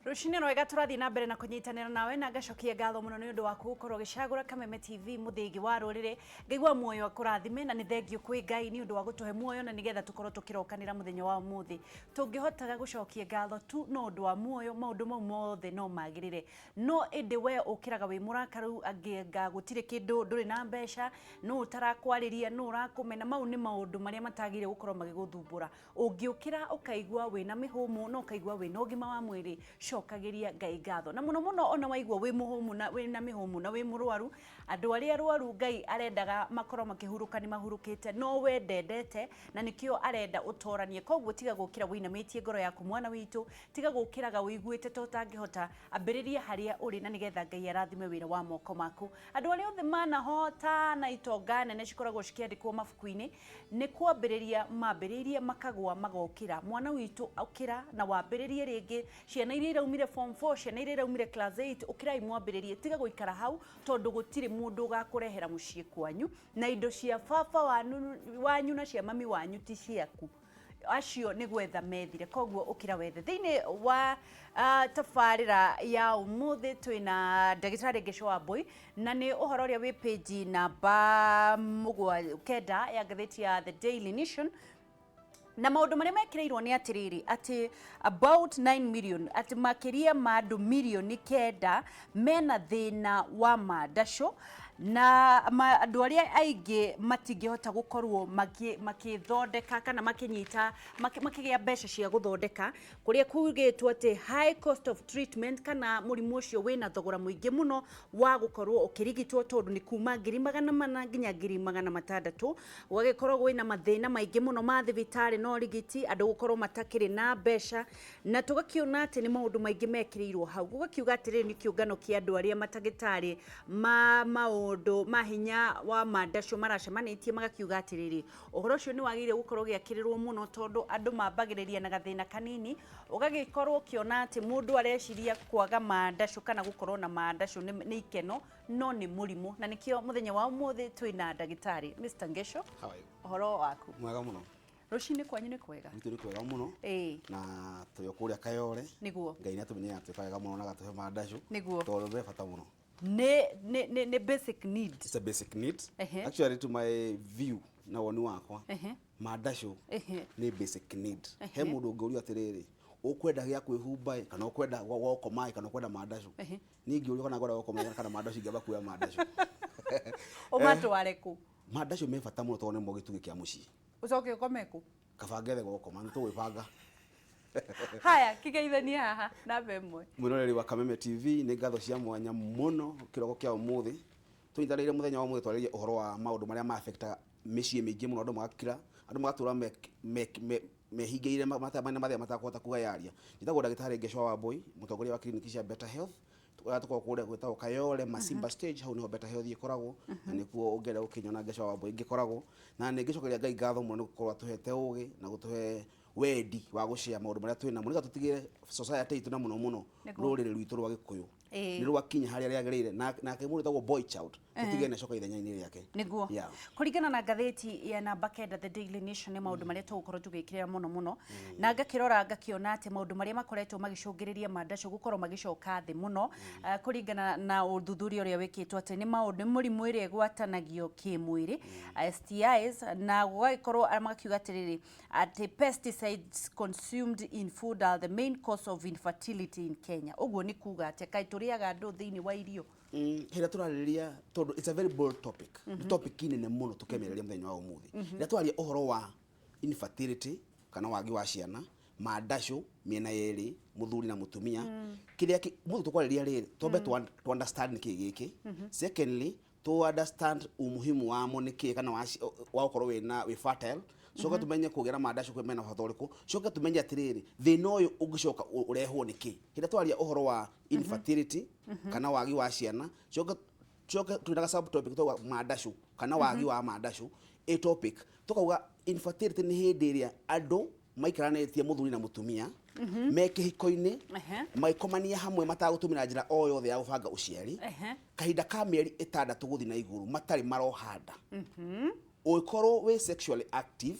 Rũcinĩ rwega, tũrathiĩ na mbere na kũnyitanĩra nawe na ngacokia ngatho mũno nĩ ũndũ waku gũkorwo ũgĩcagũra Kameme TV, mũthĩgi wa rũrĩrĩ. Ngai wa muoyo akũrathime, na nĩ thengiũ kwĩ Ngai nĩ ũndũ wa gũtũhe muoyo na nĩgetha tũkorwo tũkĩrokanĩra mũthenya wa ũmũthĩ. Tũngĩhotaga gũcokia ngatho tu no ũndũ wa muoyo, maũndũ mau mothe no magĩrĩre. No ĩndĩ we ũkĩraga wĩ mũrakaru, angĩ gũtirĩ kĩndũ, ndũrĩ na mbeca, nũ ũtarakwarĩria, nũ ũrakũmena, mau nĩ maũndũ marĩa matagĩrĩire gũkorwo magĩgũthumbũra. Ũngĩũkĩra ũkaigua wĩna mĩhũmũ na ũkaigua wĩna ũgima wa mwĩrĩ, cokagĩria Ngai ngatho. Na mũno mũno ona waigua wĩ mũhũmũ na wĩna mĩhũmũ na wĩ mũrwaru, andũ arĩa arwaru Ngai arendaga makorwo makĩhurũka nĩ mahurũkĩte, no we ndendete na nĩkĩo arenda ũtoranie. Koguo tiga gũkĩra wĩinamĩtie ngoro yaku mwana witũ, tiga gũkĩraga ũiguĩte ta ũtangĩhota, ambĩrĩria harĩa ũrĩ na nĩgetha Ngai arathime wĩra wa moko maku. Andũ arĩa othe manahota na itonga nene cikoragwo cikĩandĩkwo mabuku-inĩ, nĩ kwambĩrĩria mambĩrĩirie makagwa magokĩra. Mwana witũ, ũkĩra na wambĩrĩrie rĩngĩ. Ciana iria iraumire form 4, ciana iria iraumire class 8, ũkĩrai mwambĩrĩrie, tiga gũikara hau tondũ gũtirĩ mũndũ ũgakũrehera mũciĩ kwanyu, na indo cia baba wanyu na cia mami wanyu ti ciaku. Acio nĩ gwetha methire, koguo ũkĩra wethe. Thĩinĩ wa tabarĩra ya ũmũthĩ twĩna ndagĩtarĩ Ngeco Wambui, na nĩ ũhoro ũrĩa wĩ page namba 9 ya ngathĩti ya The Daily Nation. Na maũndũ marĩa mekĩrĩirwo nĩ atĩrĩrĩ, atĩ about 9 million, atĩ makĩria ma andũ mirioni 9 mena thĩna wa mandacũ, na andũ arĩa aingĩ matingĩhota gũkorwo makĩthondeka kana makĩnyita makĩgĩa mbeca cia gũthondeka, kũrĩa kugĩtwo atĩ high cost of treatment, kana mũrimũ ũcio wĩna thogora mũingĩ mũno wa gũkorwo ũkĩrigitwo, tondũ nĩ kuma 400,000 nginya 600,000. Gũgagĩkorwo kwĩna mathĩna maingĩ mũno ma thibitarĩ na ũrigiti, andũ gũkorwo matakĩrĩ na mbeca, na tũgakĩona atĩ nĩ maũndũ maingĩ mekĩrĩirwo hau. Gũgakiuga atĩrĩrĩ, nĩ kĩũngano kĩa andũ arĩa matagĩtarĩ ma maũndũ ma hinya wa mandacũ maracemanĩtie, magakiuga atĩrĩrĩ, ũhoro ũcio nĩ wagĩrĩire gũkorwo ũgĩakĩrĩrwo mũno, tondũ andũ mambagĩrĩria na gathĩna kanini, ũgagĩkorwo ũkĩona atĩ mũndũ areciria kwaga mandacũ kana gũkorwo na mandacũ nĩ ikeno, no nĩ mũrimũ. Na nĩkĩo mũthenya wa ũmũthĩ twĩna ndagĩtarĩ Mr. Ngesho. How are you? Ũhoro waku? Mwega mũno. Rũcinĩ kwanyu nĩ kwega? Gwitũ nĩ kwega mũno. Na tũrĩ o kũrĩa Kayole. Ngai nĩ atũmenyera twĩka wega mũno na agatũhe mandacũ. Tondũ me bata mũno. Nĩ basic need. It's a basic need. Actually, to my view na woni wakwa, mandacũ nĩ basic need. He mũndũ ũngĩũrio atĩrĩrĩ, ũkwenda gĩa kwĩhumba ĩ, kana ũkwenda gwa gũkoma ĩ, kana ũkwenda mandacũ? Niĩ ingĩũrio kana ngwenda gũkoma kana mandacũ, ingĩamba kuoya mandacũ. Ũmatware kũ? Mandacũ me bata mũno tondũ nĩmo gĩtugĩ kĩa mũciĩ. Ũcoke ũkome kũ? Kaba ngethe gwa gũkoma, nĩ tũgwĩbanga. Haya, kĩgeithanie haha namba 1. Mwĩroreri wa Kameme TV, nĩ ngatho cia mwanya mũno kĩroko kĩa ũmũthĩ. Tũnyitanĩire mũthenya wa ũmũthĩ twarĩrie ũhoro wa maũndũ marĩa ma affect mĩciĩ mĩingĩ mũno, andũ magakira, andũ magatũra mehingĩire mena mathĩna matakũhota kũgayaria. Njĩtagwo ndagĩtarĩ Ngeco Wambui, mũtongoria wa kiriniki cia Better Health. Tũkoragwo tũkoragwo kũrĩa gwĩtagwo Kayole Masimba stage, hau nĩho Better Health ĩkoragwo, na nĩkuo ũngĩenda gũkĩnyona Ngeco Wambui ngĩkoragwo. Na nĩ ngĩcokeria Ngai ngatho mũno nĩ gũkorwo atũhete ũgĩ na gũtũhe wendi wa gũshare maũndũ marĩa twĩ namo, nĩgetha tũtigĩre society itũ na mũno mũno rũrĩrĩ rwitũ rwa Gĩkũyũ nĩ rwakinya harĩa rĩagĩrĩire, nake mũndũ wĩtagwo boy child tũtigĩre nĩ acoka ithenya-inĩ rĩake. Nĩguo. Kũringana na ngathĩti ya namba 9, The Daily Nation, nĩ maũndũ marĩa tũgũkorwo tũgĩkĩrĩra mũno mũno, na ngakĩrora ngakĩona atĩ maũndũ marĩa makoretwo magĩcũngĩrĩria mandacũ gũkorwo magĩcoka thĩ mũno, kũringana na ũthuthuria ũrĩa wĩkĩtwo, atĩ nĩ maũndũ nĩ mũrimũ ĩrĩa ĩgwatanagio kĩmwĩrĩ, STIs, na gũgagĩkorwo magakiuga atĩrĩrĩ, atĩ pesticides consumed in food are the main cause of infertility in Kenya. Ũguo nĩ kuga atĩa? Kaĩ tũrĩaga andũ thĩinĩ wa irio? Hĩrĩa tũrarĩrĩria, tondũ it's a very bold topic, nĩ topic nene mũno tũkĩmĩarĩria mũthenya wa ũmũthĩ. Rĩrĩa twaria ũhoro wa infertility kana wagi wa ciana, mandacũ mĩena yerĩ, mũthuri na mũtumia, kĩrĩa mũthĩ tũkwarĩria rĩrĩ, twambe tu understand nĩ kĩĩ gĩkĩ. Secondly, to understand umuhimu wamo nĩ kĩĩ, kana wa gũkorwo wĩna wĩ fertile. Coke tumenye kũgĩa na mandacũ kwĩ mena bata ũrĩkũ. Coke tumenye atĩrĩrĩ, thĩna ũyũ ũngĩcoka ũrehwo nĩ kĩ. Hĩndĩ ĩrĩa twaria ũhoro wa infertility kana wagi wa ciana, coke twĩna ga subtopic twauga mandacũ kana wagi wa mandacũ. A topic tukauga infertility nĩ hĩndĩ ĩrĩa andũ maikaranĩtie, mũthuri na mũtumia, me kĩhiko-inĩ, magĩkomania hamwe matagũtũmĩra njĩra o yothe ya gũbanga ũciari, kahinda ka mĩeri 6 gũthiĩ na igũrũ matarĩ maroha nda. Ũngĩkorwo wĩ sexually active,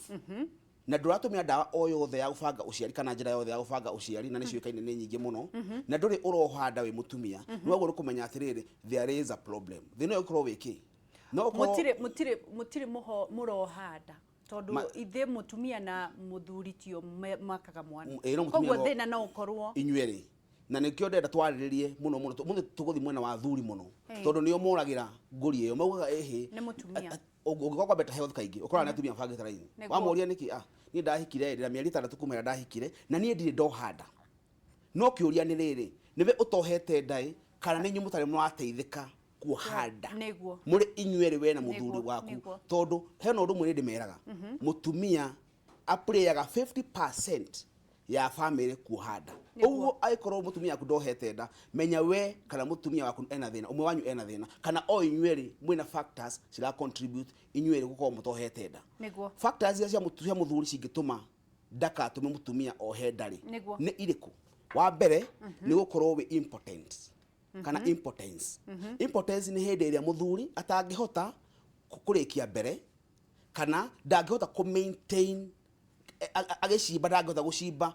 Na ndũratũmĩra ndawa o yothe ya gũbanga ũciari kana njĩra yothe ya gũbanga ũciari, na nĩ ciũĩkaine nĩ nyingĩ mũno, na ndũrĩ ũroha nda wĩ mũtumia, nĩ wagwo nĩ kũmenya atĩrĩrĩ, there is a problem. Thĩna ũyũ ũkorwo wĩ kĩ? No ũkorwo Mũtirĩ mũroha nda tondũ ithe mũtumia na mũthuri tio makaga mwana. Ĩĩ, no mũtumia Koguo thĩna no ũkorwo inyuerĩ, na nĩkĩo ndĩrenda twarĩrĩrie mũno mũno. Mũthĩ tũgũthiĩ mwena wa athuri mũno, tondũ nĩo moragĩra ngũri ĩyo, maugaga ĩhĩ. Nĩ mũtumia. Ũngĩkorwo kwa Better Health kaingĩ ũkoraga nĩ atumia mabangĩte raini. Wamoria nĩkĩ, ah, niĩ ndahikire ndĩna mĩeri 6 kuma ĩrĩa ndahikire na niĩ ndirĩ ndoha nda. No kĩũria nĩ rĩrĩ, nĩwe ũtohete nda ĩ, kana nĩ inyuĩ mũtarĩ mũrateithĩka kuoha nda? Mũrĩ inyuerĩ, we na mũthuri waku. Tondũ hena ũndũ ũmwe nĩ ndĩmeraga, mũtumia apurayaga 50% ya family kuoha nda. Ũguo angĩkorwo mũtumia waku ndohete nda, menya we kana mũtumia waku ena thĩna, ũmwe wanyu ena thĩna, kana o inyuerĩ mwĩna factors cira contribute inyuerĩ gũkorwo mũtohete nda. Factors iria cia mũthuri cingĩtũma ndakatũme mũtumia ohe nda rĩ, nĩ irĩkũ? Wa mbere nĩ gũkorwo wĩ impotent kana impotence. Impotence nĩ hĩndĩ ĩrĩa mũthuri atangĩhota kũrĩkia mbere, kana ndangĩhota kũ maintain agĩcimba, ndangĩhota gũcimba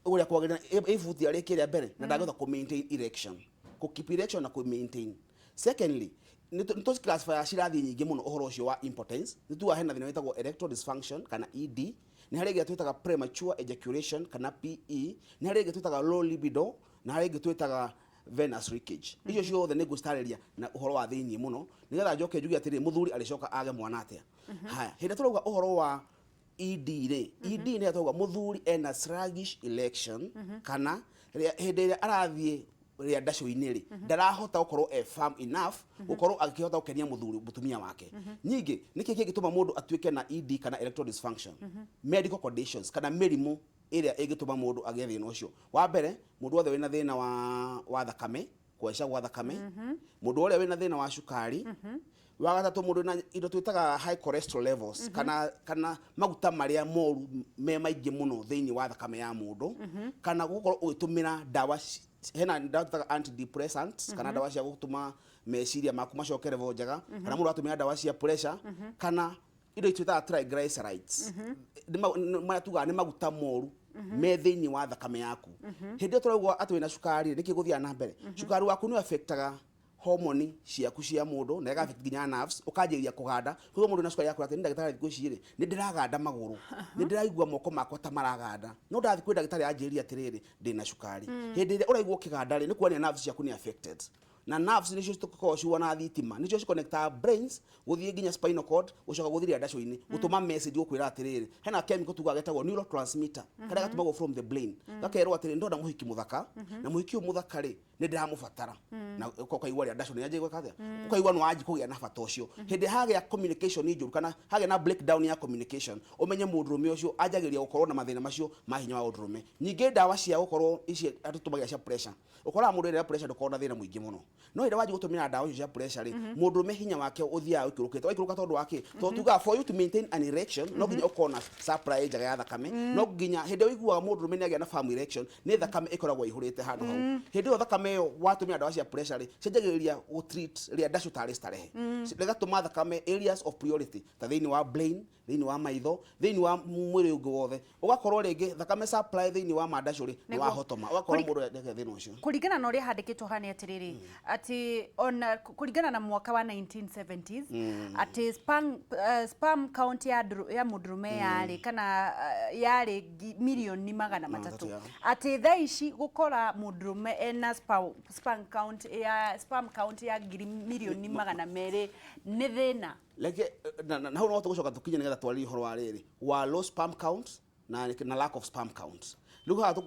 ũrĩa kwagĩrĩire, ibuti arĩkia rĩa mbere, na ndangĩhota kũ maintain erection, kũ keep erection na kũ maintain. Secondly, nĩ tũ classify cirathiĩ nyingĩ mũno ũhoro ũcio wa impotence. Nĩ tugaga hena thĩna wĩtagwo erectile dysfunction kana ED, nĩ harĩ ĩngĩ twĩtaga premature ejaculation kana PE, nĩ harĩ ĩngĩ twĩtaga low libido, na harĩ ĩngĩ twĩtaga venous leakage. Icio ciothe nĩ ngũcitarĩria na ũhoro wa thĩiniĩ mũno, nĩgetha njoke njuge atĩrĩrĩ, mũthuri arĩcoka age mwana atĩa? Haya, hĩndĩ ĩrĩa tũrauga ũhoro wa ED rĩ, ED nĩ tũrauga mũthuri ena sluggish erection, kana hĩndĩ ĩrĩa arathiĩ rĩa ndacũ-inĩ rĩ, ndarahota gũkorwo e firm enough gũkorwo akĩhota gũkenia mũthuri mũtumia wake. Ningĩ nĩkĩ kĩngĩtũma mũndũ atuĩke na ED kana erectile dysfunction? Medical conditions kana mĩrimũ ĩrĩa ĩngĩtũma mũndũ agĩe thĩna ũcio. Wa mbere, mũndũ wothe wĩna thĩna wa thakame, kũhaica gwa thakame, mũndũ ũrĩa wĩna thĩna wa cukari. Wa gatatũ, mũndũ wĩna indo twĩtaga high cholesterol levels, kana maguta marĩa moru me maingĩ mũno thĩinĩ wa thakame ya mũndũ, kana gũkorwo ũgĩtũmĩra ndawa hena ndawa twĩtaga antidepressants, kana ndawa cia gũtũma meciria maku macoke level njega, kana mũndũ aratũmĩra ndawa cia pressure, kana indo twĩtaga triglycerides. Nĩ marĩa tugaga nĩ maguta moru me thĩinĩ wa thakame yaku. Hĩndĩ ĩyo tũraigua atĩ wĩna cukari, nĩkĩ gũthiaga na mbere? Cukari waku nĩ affectaga homoni ciaku cia mũndũ na ĩga affect nginya nerves, ũkanjĩrĩria kũganda. Koguo mũndũ wĩna cukari akwĩra atĩ, nĩ ndagĩtarĩ, thikũ ici rĩ, nĩ ndĩraganda magũrũ, nĩ ndĩraigua moko makwa ta maraganda, no ndathiĩ kwĩ ndagĩtarĩ anjĩrire atĩrĩrĩ, ndĩna cukari. Hĩndĩ ĩrĩa ũraigua ũkĩganda rĩ, nĩ kuonania nerves ciaku nĩ affected, na nerves nĩcio cikoragwo ciuana thitima, nĩcio ciconnectaga brains gũthiĩ nginya spinal cord, gũcoka gũthiĩ rĩa ndacũ-inĩ, gũtũma message gũkwĩra atĩrĩrĩ, hena chemical tugaga getagwo neurotransmitter karĩa gatũmagwo from the brain, gakerwo atĩrĩ, ndona mũhiki mũthaka, na mũhiki ũyũ mũthaka rĩ, nĩ ndĩramũbatara. Na ũkaigua rĩa ndacũ nĩ yanjia gwĩka atĩa, ũkaigua nĩ wanji kũgĩa na bata ũcio. Hĩndĩ hagĩa communication njũru kana hagĩa na breakdown ya communication, ũmenye mũndũrũme ũcio anjagĩrĩria gũkorwo na mathĩna macio ma hinya wa ũndũrũme. Ningĩ ndawa cia gũkorwo ici andũ tũtũmagĩra cia pressure, ũkoraga mũndũ ĩrĩa pressure ndũkoragwo na thĩna mũingĩ mũno, no hĩndĩ wanjia gũtũmĩra ndawa icio cia pressure rĩ, mũndũrũme hinya wake ũthiaga ũikũrũkĩte, ũgaikũrũka. Tondũ wa kĩ? Tondũ tugaga for you to maintain an erection no nginya ũkorwo na supply njega ya thakame. No nginya hĩndĩ ĩrĩa ũiguaga mũndũrũme nĩ agĩa na firm erection, nĩ thakame ĩkoragwo ĩihũrĩte handũ hau. Hĩndĩ ĩyo thakame ĩyo, watũmĩra ndawa cia pressure rĩ, cianjagĩrĩria gũ treat rĩa ndacũ tarĩ starehe, rĩgatũma thakame areas of priority ta thĩinĩ wa brain, thĩinĩ wa maitho, thĩinĩ wa mwĩrĩ ũngĩ wothe, ũgakorwo rĩngĩ thakame supply thĩinĩ wa mandacũ rĩ, nĩ wahotoma, ũgakorwo mũndũ endete thĩna ũcio. Kũringana na ũrĩa handĩkĩtwo haha nĩ atĩrĩrĩ, atĩ ona kũringana na mwaka wa 1970s, atĩ sperm count ya mũndũrũme yarĩ kana yarĩ mirioni 300. 300, ya. Atĩ thaa ici gũkora mũndũrũme ena sperm count ya ngiri mirioni 200 nĩ thĩna. Reke na hau no tũgũcoka tũkinye nĩgetha twarĩrie ũhoro wa rĩrĩ wa low sperm count na lack of sperm count. Rĩu haha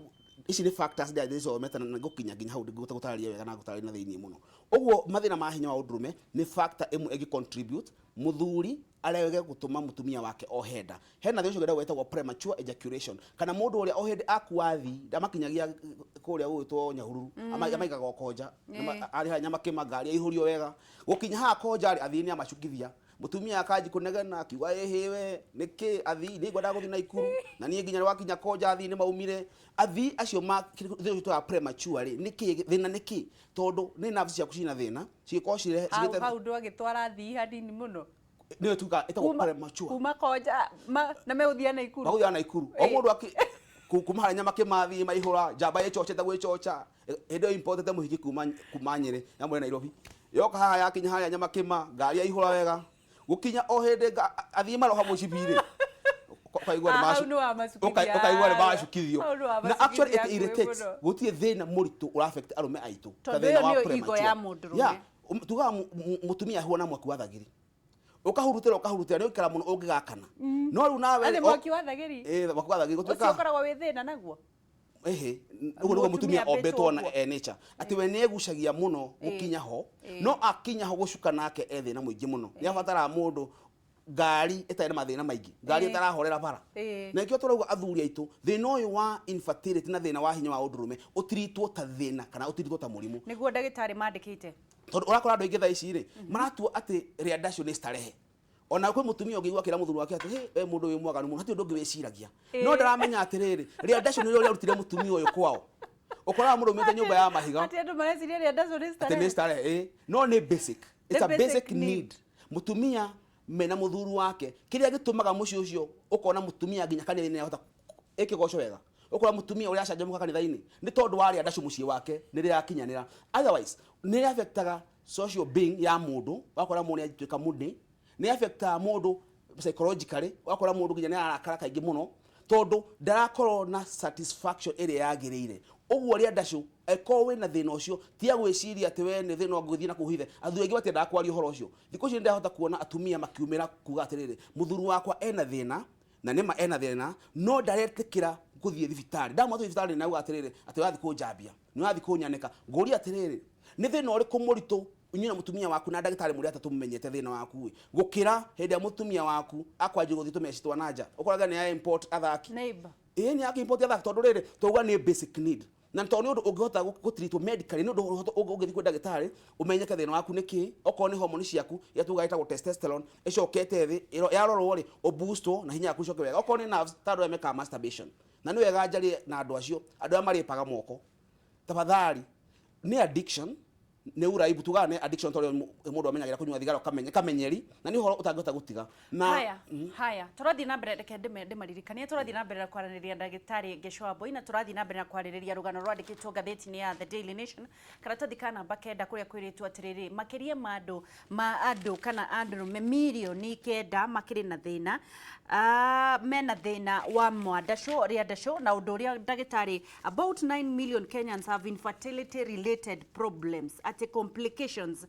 ici nĩ factors ndĩracithomete na ngũkinya nginya hau ngũtarĩria wega na ngũtarĩria na thĩiniĩ mũno. Ũguo mathĩna ma hinya wa ũndũrũme nĩ factor ĩmwe ĩngĩ contribute mũthuri arege gũtũma mũtumia wake ohe nda. Hena thĩna ũcio ũngĩ wĩtagwo premature ejaculation, kana mũndũ ũrĩa o hĩndĩ akua thi ndamakinyagia kũrĩa gũgwĩtwo Nyahururu. Amaigaga o konja. Arĩ harĩa Nyamakĩma, ngari aihũrio wega, gũkinya haha konja rĩ, athii nĩ amacukithia. Mũtumia akanji kũnegena akiuga, ĩhĩ we, nĩkĩ athii, nĩ ngwendaga gũthiĩ Naikuru na niĩ nginya wakinya konja athii nĩ maumire. Athii acio ma thĩna ũcio twaga premature rĩ, nĩkĩ thĩna? Nĩkĩ? Tondũ nĩ nerves ciaku cina thĩna, cigĩkorwo hau ndwagĩtwara thii hanini mũno. Nĩyo tuga ĩtagwo premature. Kuma konja na megũthiĩ Naikuru. Magũthiaga Naikuru o mũndũ aki kuma harĩa nyama kĩmathi maihũra njamba ĩcocete gwĩcoca hĩndĩ ĩyo importete mũhiki kuma Nyĩrĩ yamũre Nairobi, yoka haha yakinya harĩa nyama kĩma ngari yaihũra wega, gũkinya o hĩndĩ athiĩ maroha mũcibi-rĩ, ũkaigua nĩ Hau nĩ wamacukithia. Ũkaigua nĩ macukithio. Hau nĩ Na actually it wamacukithia irritates. hakuhĩ mũno. Gũtirĩ thĩna mũritũ ũra affect arũme aitũ ta Tondũ thĩna ĩyo wa nĩyo ego premature. ya mũndũrũme. Yeah, tugaga mũtumia ahuana mwaki wa thagiri, ũkahurutĩra ũkahurutĩra, nĩ ũikara mũno ũngĩgakana, no rĩu nawe Arĩ mwaki wa thagiri. Ĩ, mwaki wa thagiri Ũcio gũtuĩka ũkoragwo wĩ thĩna naguo. Ehe, ũguo nĩguo Mũtumia mũtumia ambĩtwo ombĩtwo na ũguo. nature atĩ we nĩ egucagia mũno gũkinya ho, no akinya ho gũcuka nake e thĩna mũingĩ mũno. Nĩ abataraga mũndũ ngari ĩtarĩ na mathĩna maingĩ, ngari ĩtarahorera bara. Na nĩkĩo tũrauga athuri aitũ, thĩna ũyũ wa infertility na thĩna wa hinya wa ũndũrũme ũtiritwo ta thĩna kana ũtiritwo ta mũrimũ. Nĩguo ndagĩtarĩ mandĩkĩte. Tondũ ũrakora andũ aingĩ thaa ici rĩ maratua atĩ rĩa ndacio nĩ starehe. Ona kwĩ mũtumia ũngĩigua akĩra mũthuri wake atĩ, "Hey, we mũndũ wĩ mwaganu mũno, hatirĩ ũndũ ũngĩ wĩciragia." No ndaramenya atĩrĩrĩ, rĩa ndacio nĩrĩo rĩarutire mũtumia ũyũ kwao. Ũkoraga mũndũ umĩte nyũmba ya mahiga. Atĩ andũ mareciria rĩa ndacio nĩ Atĩ starehe. nĩ starehe, ĩ, no nĩ basic. It's Nĩ a basic basic need. need. Mũtumia mena mũthuri wake, kĩrĩa gĩtũmaga mũciĩ ũcio ũkona mũtumia nginya kanitha-inĩ nĩahota ĩkĩgoco wega, ũkora mũtumia ũrĩa acanjamũka kanitha-inĩ nĩ tondũ wa rĩa ndacu mũciĩ wake nĩ rĩrakinyanĩra. Otherwise nĩ affectaga social being ya mũndũ, wakora mũndũ nĩ atuĩka mũndĩ, nĩ affectaga mũndũ psychologically, wakora mũndũ nginya nĩ ararakara kaingĩ mũno tondũ ndarakorwo na satisfaction ĩrĩa yagĩrĩire. Ũguo rĩa ndacu angĩkorwo wĩna thĩna ũcio, tiga gwĩciria atĩ we nĩ thĩna ũngĩthiĩ na kũu hithe. Athuri aingĩ matiendaga kwaria ũhoro ũcio. Thikũ ici nĩndahota kuona atumia makiumĩra kuga atĩrĩrĩ, mũthuri wakwa ena thĩna, na nĩma ena thĩna, no ndaretĩkĩra gũthiĩ thibitarĩ. Ndamwatũ thibitarĩ nĩ auga atĩrĩrĩ, atĩ ũrathiĩ kũnjambia, nĩ ũrathiĩ kũnyanĩka. Ngũria atĩrĩrĩ, nĩ thĩna ũrĩkũ mũritũ inyuĩ na mũtumia waku na ndagĩtarĩ mũrĩ atatũ mũmenyete thĩna waku ĩ gũkĩra hĩndĩ ĩrĩa mũtumia waku akwanjia gũthiĩ tũmeci twa nanja, ũkoraga nĩ ya import athaki? Neighbor. Ĩĩ, nĩ ya import athaki, tondũ rĩrĩ twauga nĩ basic need, na tondũ nĩ ũndũ ũngĩhota gũtreatwo medically, nĩ ũndũ ũngĩthiĩ kwĩ ndagĩtarĩ ũmenyeke thĩna waku nĩ kĩ. Okorwo nĩ hormone ciaku iria tugaga ĩtagwo testosterone ĩcokete thĩ, yarorwo rĩ, ũboostwo na hinya waku ũcoke wega. Okorwo nĩ nerves, ta andũ arĩa mekaga masturbation, na nĩ wega njarie na andũ acio, andũ arĩa marĩpaga moko, tafadhali, nĩ addiction, nĩ uraibu. Tugaga nĩ addiction tondũ mũndũ amenyagĩra kũnyua thigara, ũkamenya kamenyeri, na nĩ ũhoro ũtangĩhota gũtiga na Haya haya, tũrathiĩ na mbere, reke ndĩmaririkanie tũrathiĩ na mbere na kwaranĩria ndagĩtarĩ Gecũ Wambui, na tũrathiĩ na mbere na kwarĩrĩria rũgano rwandĩkĩtwo ngathĩti-inĩ ya The Daily Nation, karatathi ka namba 9, kũrĩa kwĩrĩtwo atĩrĩrĩ, makĩria ma andũ ma andũ kana andũrũme mirioni 9 makĩrĩ na thĩna, mena thĩna wa mwandacũ rĩandacũ, na ũndũ ũrĩa ndagĩtarĩ, about 9 million Kenyans have infertility related problems, atĩ complications,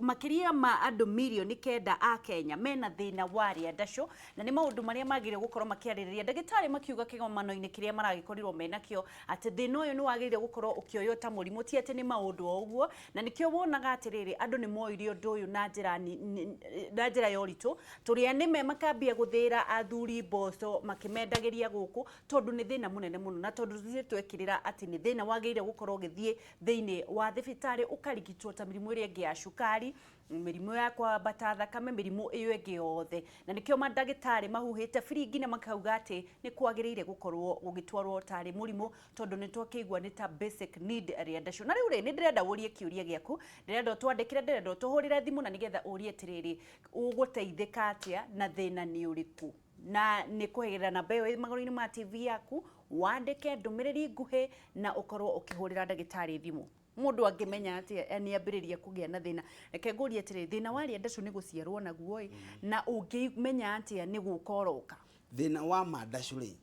makĩria ma andũ mirioni 9 a Kenya mena thĩna wa rĩandacũ, na nĩ maũndũ marĩa magĩrĩire gũkorwo makĩarĩrĩria ndagĩtarĩ makiuga kĩgomano-inĩ kĩrĩa maragĩkorirwo menakĩo, atĩ thĩna ũyũ nĩ wagĩrĩire gũkorwo ũkĩoywo ta mũrimũ, ti atĩ nĩ maũndũ o ũguo. Na nĩkĩo wonaga atĩrĩrĩ, andũ nĩ moire ũndũ ũyũ na njĩra ya ũritũ, tũrĩa nĩme makambia gũthĩra athuri mboco makĩmendagĩria gũkũ, tondũ nĩ thĩna mũnene mũno, na tondũ ithuĩ twekĩrĩra atĩ nĩ thĩna wagĩrĩire gũkorwo ũgĩthiĩ thĩinĩ wa thibitarĩ ũkarigitwo ta mĩrimũ ĩrĩa ĩngĩ ya cukari, mĩrimũ ya kwambata thakame, mĩrimũ ĩyo ĩngĩ yothe. Na nĩkĩo mandagĩtarĩ mahuhĩte biringi na makauga atĩ nĩ kwagĩrĩire gũkorwo gũgĩtwarwo tarĩ mũrimũ, tondũ nĩ twakĩigua nĩ ta basic need rĩandacũ. Na rĩu rĩ, nĩ ndĩrenda ũrie kĩũria gĩaku, ndĩrenda ũtwandĩkĩre, ndĩrenda ũtũhũrĩre thimũ, na nĩgetha ũrie atĩrĩrĩ, ũgũteithĩka atĩa na thĩna nĩ ũrĩkũ, na nĩ kũgerera namba ĩyo ĩ magũrũ-inĩ ma TV yaku, wandĩke ndũmĩrĩri nguhĩ na ũkorwo ũkĩhũrĩra ndagĩtarĩ thimũ. Mũndũ angĩmenya atĩa nĩ ambĩrĩria kũgĩa na thĩna? Reke ngũrie atĩrĩ, thĩna wa rĩandacũ nĩ gũciarwo naguo ĩ, na ũngĩmenya atĩa nĩ gũka ũroka? Thĩna wa mandacũ rĩ,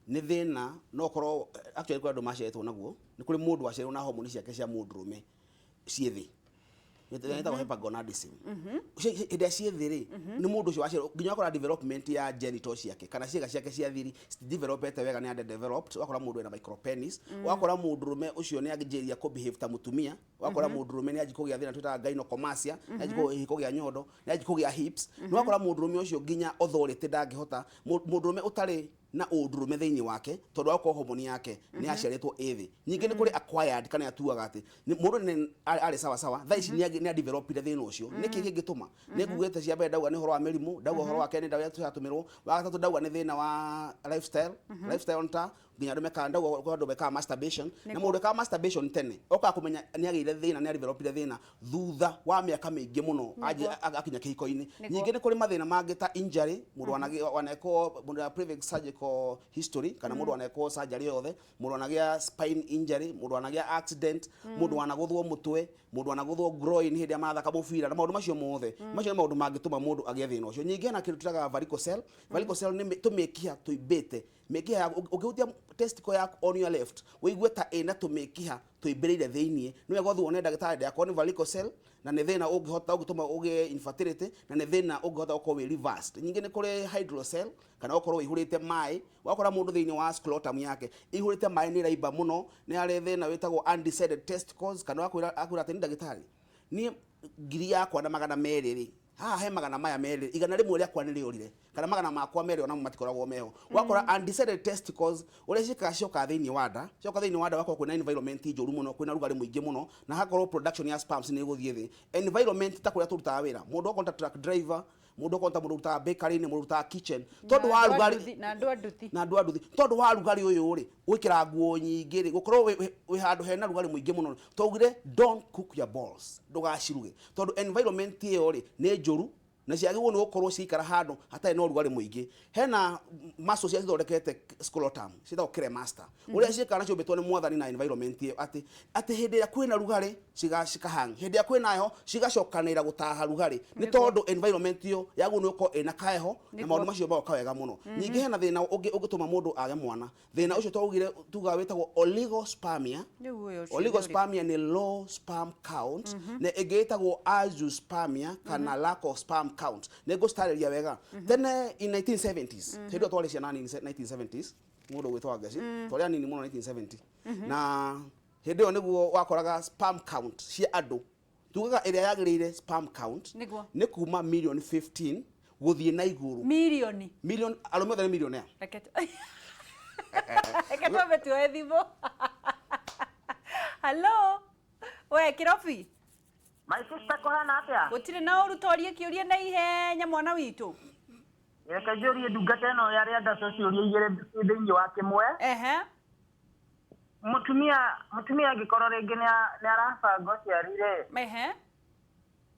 nĩ thĩna no ũkorwo actually kũrĩ andũ maciarĩtwo naguo. Nĩ kũrĩ mũndũ waciarirwo na homoni ciake cia mũndũrũme ciĩ thĩ, ĩtagwo hypergonadism. Hĩndĩ ĩrĩa ciĩ thĩ rĩ, nĩ mũndũ ũcio waciarwo nginya wakora development ya genital ciake kana ciĩga ciake cia thiri citidevelopete wega, nĩ underdeveloped. Wakora mũndũ ena micropenis, wakora mũndũrũme ũcio nĩ anjĩrĩria kũ behave ta mũtumia, wakora mũndũrũme nĩ anji kũgĩa thĩna twĩtaga gynecomastia, nĩ anji kũgĩa nyondo, nĩ anji kũgĩa hips, nĩ wakora mũndũrũme ũcio nginya authority ndangĩhota. Mũndũrũme ũtarĩ Na ũndũrũme thĩinĩ wake tondũ wa gũkorwo homoni yake nĩ yaciarĩtwo ĩ thĩ. Ningĩ nĩ kũrĩ acquired, kana atuaga atĩ mũndũ nĩ arĩ sawa sawa, thaa ici nĩ adevelopire thĩna ũcio. Nĩkĩ kĩngĩtũma? Nĩ ngugĩte cia mbere, ndauga nĩ ũhoro wa mĩrimũ, ndauga ũhoro wa kerĩ nĩ ndawa iria tũratũmĩrwo, wa gatatũ ndauga nĩ thĩna wa lifestyle. Lifestyle nĩ ta nginya andũ mekaga, ndauga kwĩ andũ mekaga masturbation, na mũndũ wekaga masturbation tene okaga kũmenya nĩ agĩire thĩna, nĩ adevelopire thĩna thutha wa mĩaka mĩingĩ mũno akinya kĩhiko-inĩ. Ningĩ nĩ kũrĩ mathĩna mangĩ ta injury, mũndũ wanekwo, mũndũ wa previous surgical history, kana mũndũ wanekwo surgery yothe, mũndũ wanagĩa spine injury, mũndũ wanagĩa accident, mũndũ wanagũthwo mũtwe, mũndũ wanagũthwo groin hĩndĩ ĩrĩa marathaka mũbira, na maũndũ macio mothe. Macio nĩ maũndũ mangĩtũma mũndũ agĩe thĩna ũcio. Ningĩ hena kĩndũ twĩtaga varicocele. Varicocele nĩ tũmĩkiha tũimbĩte mĩkiha yaku. Ũngĩhutia testicle yaku on your left, ũigue ta ĩna tũmĩkiha tũimbĩrĩire thĩiniĩ, nĩ wega ũthiĩ wone ndagĩtarĩ ndakorwo nĩ varicocele, na nĩ thĩna ũngĩhota ũngĩtũma ũgĩe infertility, na nĩ thĩna ũngĩhota gũkorwo wĩ reversed. Ningĩ nĩ kũrĩ hydrocele, kana gũkorwo ĩihũrĩte maĩ, wakora mũndũ thĩinĩ wa scrotum yake ĩihũrĩte maĩ, nĩ ĩraimba mũno. Nĩ harĩ thĩna wĩtagwo undescended testicles, kana akwĩra atĩ nĩ ndagĩtarĩ, niĩ 1200 rĩ, haha he magana maya merĩ, 100 rĩakwa nĩ rĩorire, kana magana makwa merĩ onamo matikoragwo meho. Wakora undescended testicles ũrĩa ciĩkaga, ciokaga thĩinĩ wa nda. Cioka thĩinĩ wa nda, wakorwo kwĩna environment njũru mũno, kwĩna rugarĩ mũingĩ mũno, na hakorwo production ya sperms nĩ ĩgũthiĩ thĩ. Environment ta kũrĩa tũrutaga wĩra, mũndũ okorwo ta truck driver, mũndũ okorwo ta mũndũ ũrutaga bakery-inĩ, mũndũ ũrutaga kitchen, tondũ wa rugarĩ na andũ a nduthi. Na andũ a nduthi, tondũ wa rugarĩ ũyũ rĩ, gwĩkĩra nguo nyingĩ rĩ, gũkorwo wĩ handũ hena rugarĩ mũingĩ mũno. Twaugire don't cook your balls, ndũgaciruge, tondũ environment ĩyo rĩ nĩ njũru na ciagĩrĩirwo nĩ gũkorwo ciikara handũ hatarĩ na ũrugarĩ mũingĩ. Hena muscle cia cithondekete scrotum ciĩtagwo cremaster, ũrĩa ciĩkaga nacio mbĩtwo nĩ mwathani na environment ĩyo, atĩ hĩndĩ ĩrĩa kwĩna rugarĩ cikahang, hĩndĩ ĩrĩa kwĩna heho cigacokanĩrĩra gũtaha rugarĩ, nĩ tondũ environment ĩyo yagĩrĩirwo nĩ gũkorwo ĩna kaheho na maũndũ macio magoka wega mũno. Ningĩ hena thĩna ũngĩ ũngĩtũma mũndũ age mwana. Thĩna ũcio twaugire tugaga wĩtagwo oligospermia. Rĩu ũyũ ũcio nĩ ũrĩkũ? Oligospermia nĩ low sperm count, na ĩngĩ ĩtagwo azoospermia, kana lack of sperm count. Nĩ ngũcitarĩria wega. Tene in 1970s, hĩndĩ ĩyo twarĩ ciana nini, 1970s, mũndũ gwĩtwo Wangeci, twarĩ anini mũno 1970, na hĩndĩ ĩyo nĩguo wakoraga sperm count cia andũ, tugaga ĩrĩa yagĩrĩire sperm count nĩ kuma million 15 gũthiĩ na igũrũ. Mirioni? Million, arũme othe nĩ millionaire. Reke twambe tuoe thimũ. Hello, we Kĩrobi. My sister, kũhana atĩa? Gũtirĩ na ũru, torie kĩũria na ihenya, mwana witũ. Reke njũrie ndungata ĩno ya rĩa ndaco ciũria igĩrĩ ciĩ thĩinĩ wa kĩmwe. Mũtumia angĩkorwo rĩngĩ nĩ arabanga ũciari rĩ,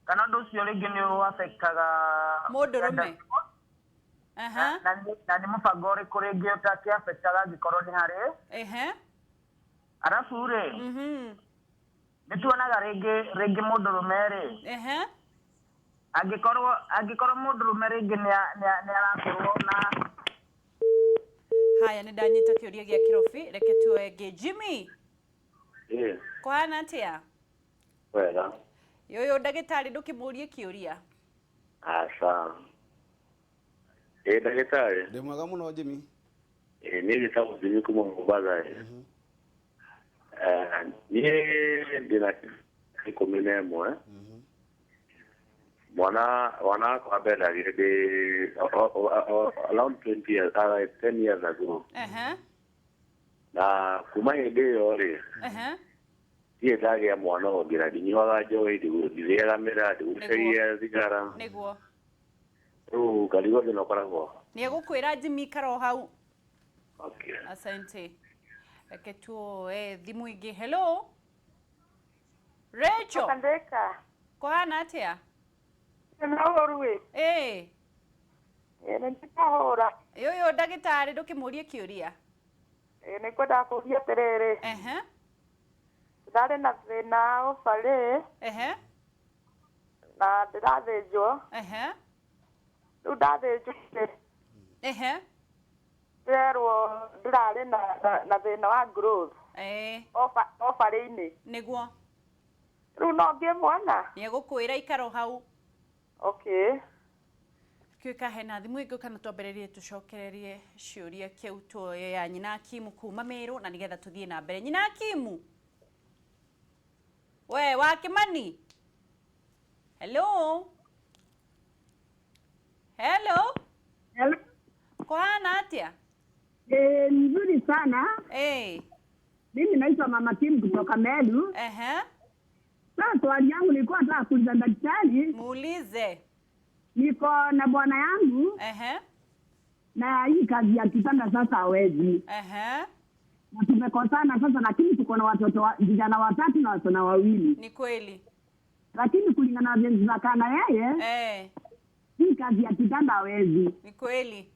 kana ũndũ ũcio rĩngĩ nĩ ũafektaga Mũndũrũme? Na nĩ mũbango ũrĩkũ rĩngĩ ũtakĩafektaga angĩkorwo nĩ harĩ? Arabu rĩ, nĩ tuonaga rĩngĩ mũndũrũme rĩ, angĩkorwo mũndũrũme rĩngĩ nĩ arakorwo na Haya, nĩ ndanyita kĩũria gĩa Kĩrobi. Reke tuoe ĩngĩ. Jimmy. Ĩĩ. Kũhana atĩa? Wega. Ũyũ ndagĩtarĩ, ndũkĩmũrie kĩũria. Aca. Ĩĩ ndagĩtarĩ. Ndĩ mwega mũno, Jimmy. Ĩĩ, niĩ njĩtagwo Jimmy kuma Mombatha ĩ. Niĩ ndĩna 11. Mwana wakwa mbere ndagĩire ndĩ around 20 years, 10 years ago. Na kuma hĩndĩ ĩyo rĩ, ndirĩ ndagĩa mwana ũngĩ, na ndinyuaga njohi, ndithĩaga mĩraa, ndigucagia thigara. Rĩu ngarigwo thĩna ũkoragwo. Nĩ egũkwĩra Jimmy, ikara o hau. Okay. Asante. Reke tuoe thimũ ĩngĩ. Hello, Rachel. Kandeka. Kũhana atĩa? Na ũru ĩ. Ĩĩ. Ĩ, nĩ ndĩkahũra. Ũyũ ndagĩtarĩ, ndũkĩmũrie kĩũria. Ĩ, nĩ ngwendaga kũũria atĩrĩrĩ. Ndarĩ na thĩna ũbarĩ na ndĩrathĩnjwo. Rĩu ndathĩnjwo rĩ, ndĩrerwo ndĩrarĩ na thĩna wa growth obarĩ-inĩ. Rĩu no ngĩe mwana? Nĩ egũkwĩra, ikara o hau. Okay. Kĩũka hena thimũ ĩngĩ, kana twambĩrĩrie tũcokererie ciũria kĩu? Tuoye ya nyina Akimu kuma Meru, na nĩgetha tũthiĩ na mbere. Nyina Akimu, we wa Kimani, hello, hello. Hello. Kũhana atĩa? Nzuri sana. Mimi naitwa Mama Kim kutoka Meru. Sasa swali yangu nilikuwa nataka kuuliza daktari. Muulize. Niko na bwana yangu. Na hii kazi ya kitanda sasa hawezi. Na tumekosana sasa, lakini tuko na watoto vijana watatu na wasichana wawili. Ni kweli. Lakini kulingana na vile tunakaa na yeye, hii kazi ya kitanda hawezi. Ni kweli.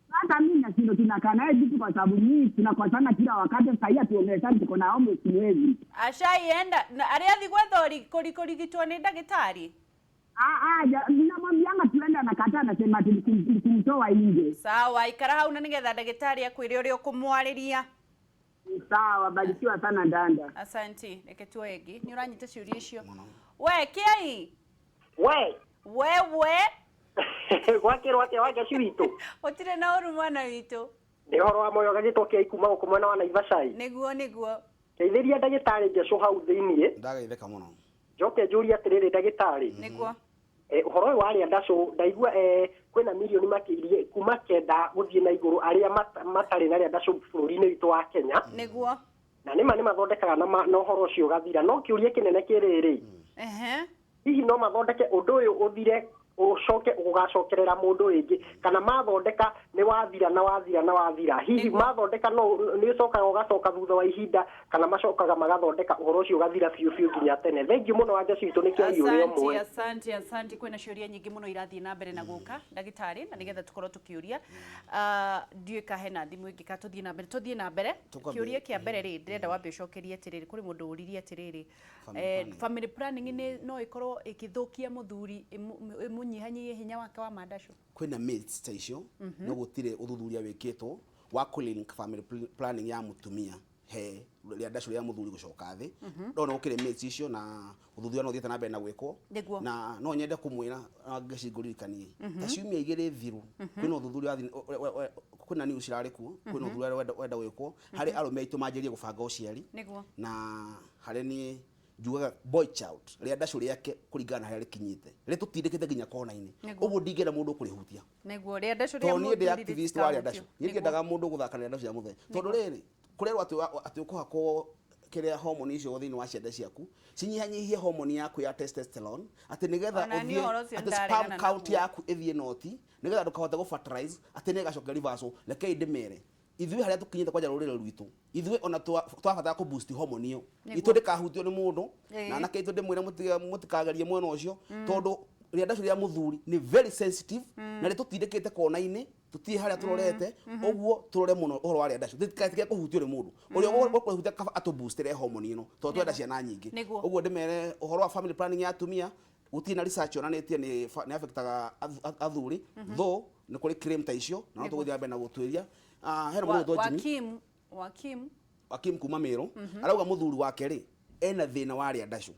Hata mimi na Shindo tunakaa naye vitu kwa sababu mimi tunakosana kila wakati. Sasa hii hatuongeleshani, tuko na almost mwezi. Ashaienda na ariathi gwetha kurigitwo ni ndagitari? Ninamwambianga tuende, anakataa, anasema ati nikumtoa nje. Sawa, ikara hau na nigetha ndagitari akwire uria ukumwariria. Sawa, barikiwa sana danda. Asante. Reke tuoe ĩngĩ. Nĩ ũranyita ciũria icio. We Kiai. We. Wewe. Gwakĩrwo atĩa wanja witũ? Gũtirĩ na ũru mwana witũ. Nĩ ũhoro wa moyo gagĩtwo Kiai kuma gũkũ mwena wa Naivasha. Nĩguo nĩguo. Teithĩria ndagĩtarĩ Njecũ hau thĩiniĩ. Ndagaitheka mũno. Njoke njũrie atĩrĩrĩ ndagĩtarĩ. Nĩguo. Ũhoro ũyũ wa arĩa ndacũ ndaigua kwĩna mirioni makĩria kuma 9 gũthiĩ na igũrũ arĩa matarĩ na arĩa ndacũ bũrũri-inĩ witũ wa Kenya. Nĩguo. Na nĩma nĩmathondekaga na ũhoro ũcio ũgathira. No kĩũria kĩnene kĩrĩrĩ. Hihi no mathondeke ũndũ ũyũ ũthire ucoke ugacokerera mundu ringi kana mathondeka ni wathira na wathira na wathira hihi mathondeka no ni ucokaga ugacoka thutha wa ihinda kana macokaga magathondeka uhoro ucio ugathira biũ biũ nginya tene. Thengiũ mũno wa Njeci witũ nĩkĩo ũrĩa ũmwe. Asante asante kwĩna ciũria nyingĩ mũno irathiĩ na mbere na gũka ndagĩtarĩ na nĩgetha tũkorwo tũkĩũria ndiũĩ ka hena thimũ ĩngĩ ka tũthiĩ na mbere tũthiĩ na mbere. Kĩũria kĩa mbere rĩ ndĩrenda wambe ũcokerie atĩrĩrĩ kũrĩ mũndũ ũririe atĩrĩrĩ family planning nĩ no ĩkorwo ĩkĩthũkia mũthuri ĩmũnyihanyihie hinya wake wa mandacũ? Kwĩna myths ta icio no gũtirĩ ũthuthuria wĩkĩtwo wa kũ-link family planning ya mũtumia he rĩa ndacũ rĩa mũthuri gũcoka thĩ. No no gũkĩrĩ myths icio na ũthuthuria no ũthiĩte na mbere na gwĩkwo na no nyende kũmwĩra ngeci ngũririkanie ta ciumia igĩrĩ thiru kwĩna ũthuthuria kwĩna news irarĩ kuo kwĩna ũthuthuria wenda gwĩkwo harĩ arũme aitũ manjĩrĩrie gũbanga ũciari na harĩ niĩ njugaga boy child rĩa ndacũ rĩake kũringana na harĩa rĩkinyĩte rĩtũtindĩkĩte nginya kona-inĩ ũguo ndingĩenda mũndũ ũkũrĩhutia nĩguo rĩa ndacũ rĩa tondũ niĩ ndĩ activist wa rĩa ndacũ niĩ ndiendaga mũndũ gũthaka na rĩa ndacũ rĩa mũthenya tondũ rĩrĩ kũrerwo atĩ ũkũhakwo kĩrĩa hormone icio thĩinĩ wa ciande ciaku cinyihanyihie hormone yaku ya testosterone atĩ nĩgetha ũthiĩ atĩ sperm count yaku ĩthiĩ noti nĩgetha ndũkahote gũ fertilize atĩ nĩĩgacoka reversal. Rekei ndĩmere ithuĩ harĩa tũkinyĩte kwanja rũrĩrĩ rwitũ ithuĩ ona twabatara kũ boost hormone ĩyo itũ ndĩkahutio nĩ mũndũ na anake aitũ ndĩmwĩre mũtikagerie mwena ũcio tondũ rĩa ndacũ rĩa mũthuri nĩ very sensitive na rĩtũtindĩkĩte kona-inĩ tũtirĩ harĩa tũrorete ũguo tũrore mũno ũhoro wa rĩa ndacũ rĩtikatige kũhutio nĩ mũndũ ũrĩa ũkũhutia kaba atũboostere hormone ĩno tondũ twenda ciana nyingĩ. Ũguo ndĩmere ũhoro wa family planning ya atumia gũtirĩ na research yonanĩtie nĩ affectaga athuri though nĩ kũrĩ claim ta icio na no tũgũthiĩ na mbere na gũtuĩria. Hena mũndũ Jimmy Wakim Wakim kuma Meru arauga mũthuri wake rĩ ena thĩna wa rĩa ndacũ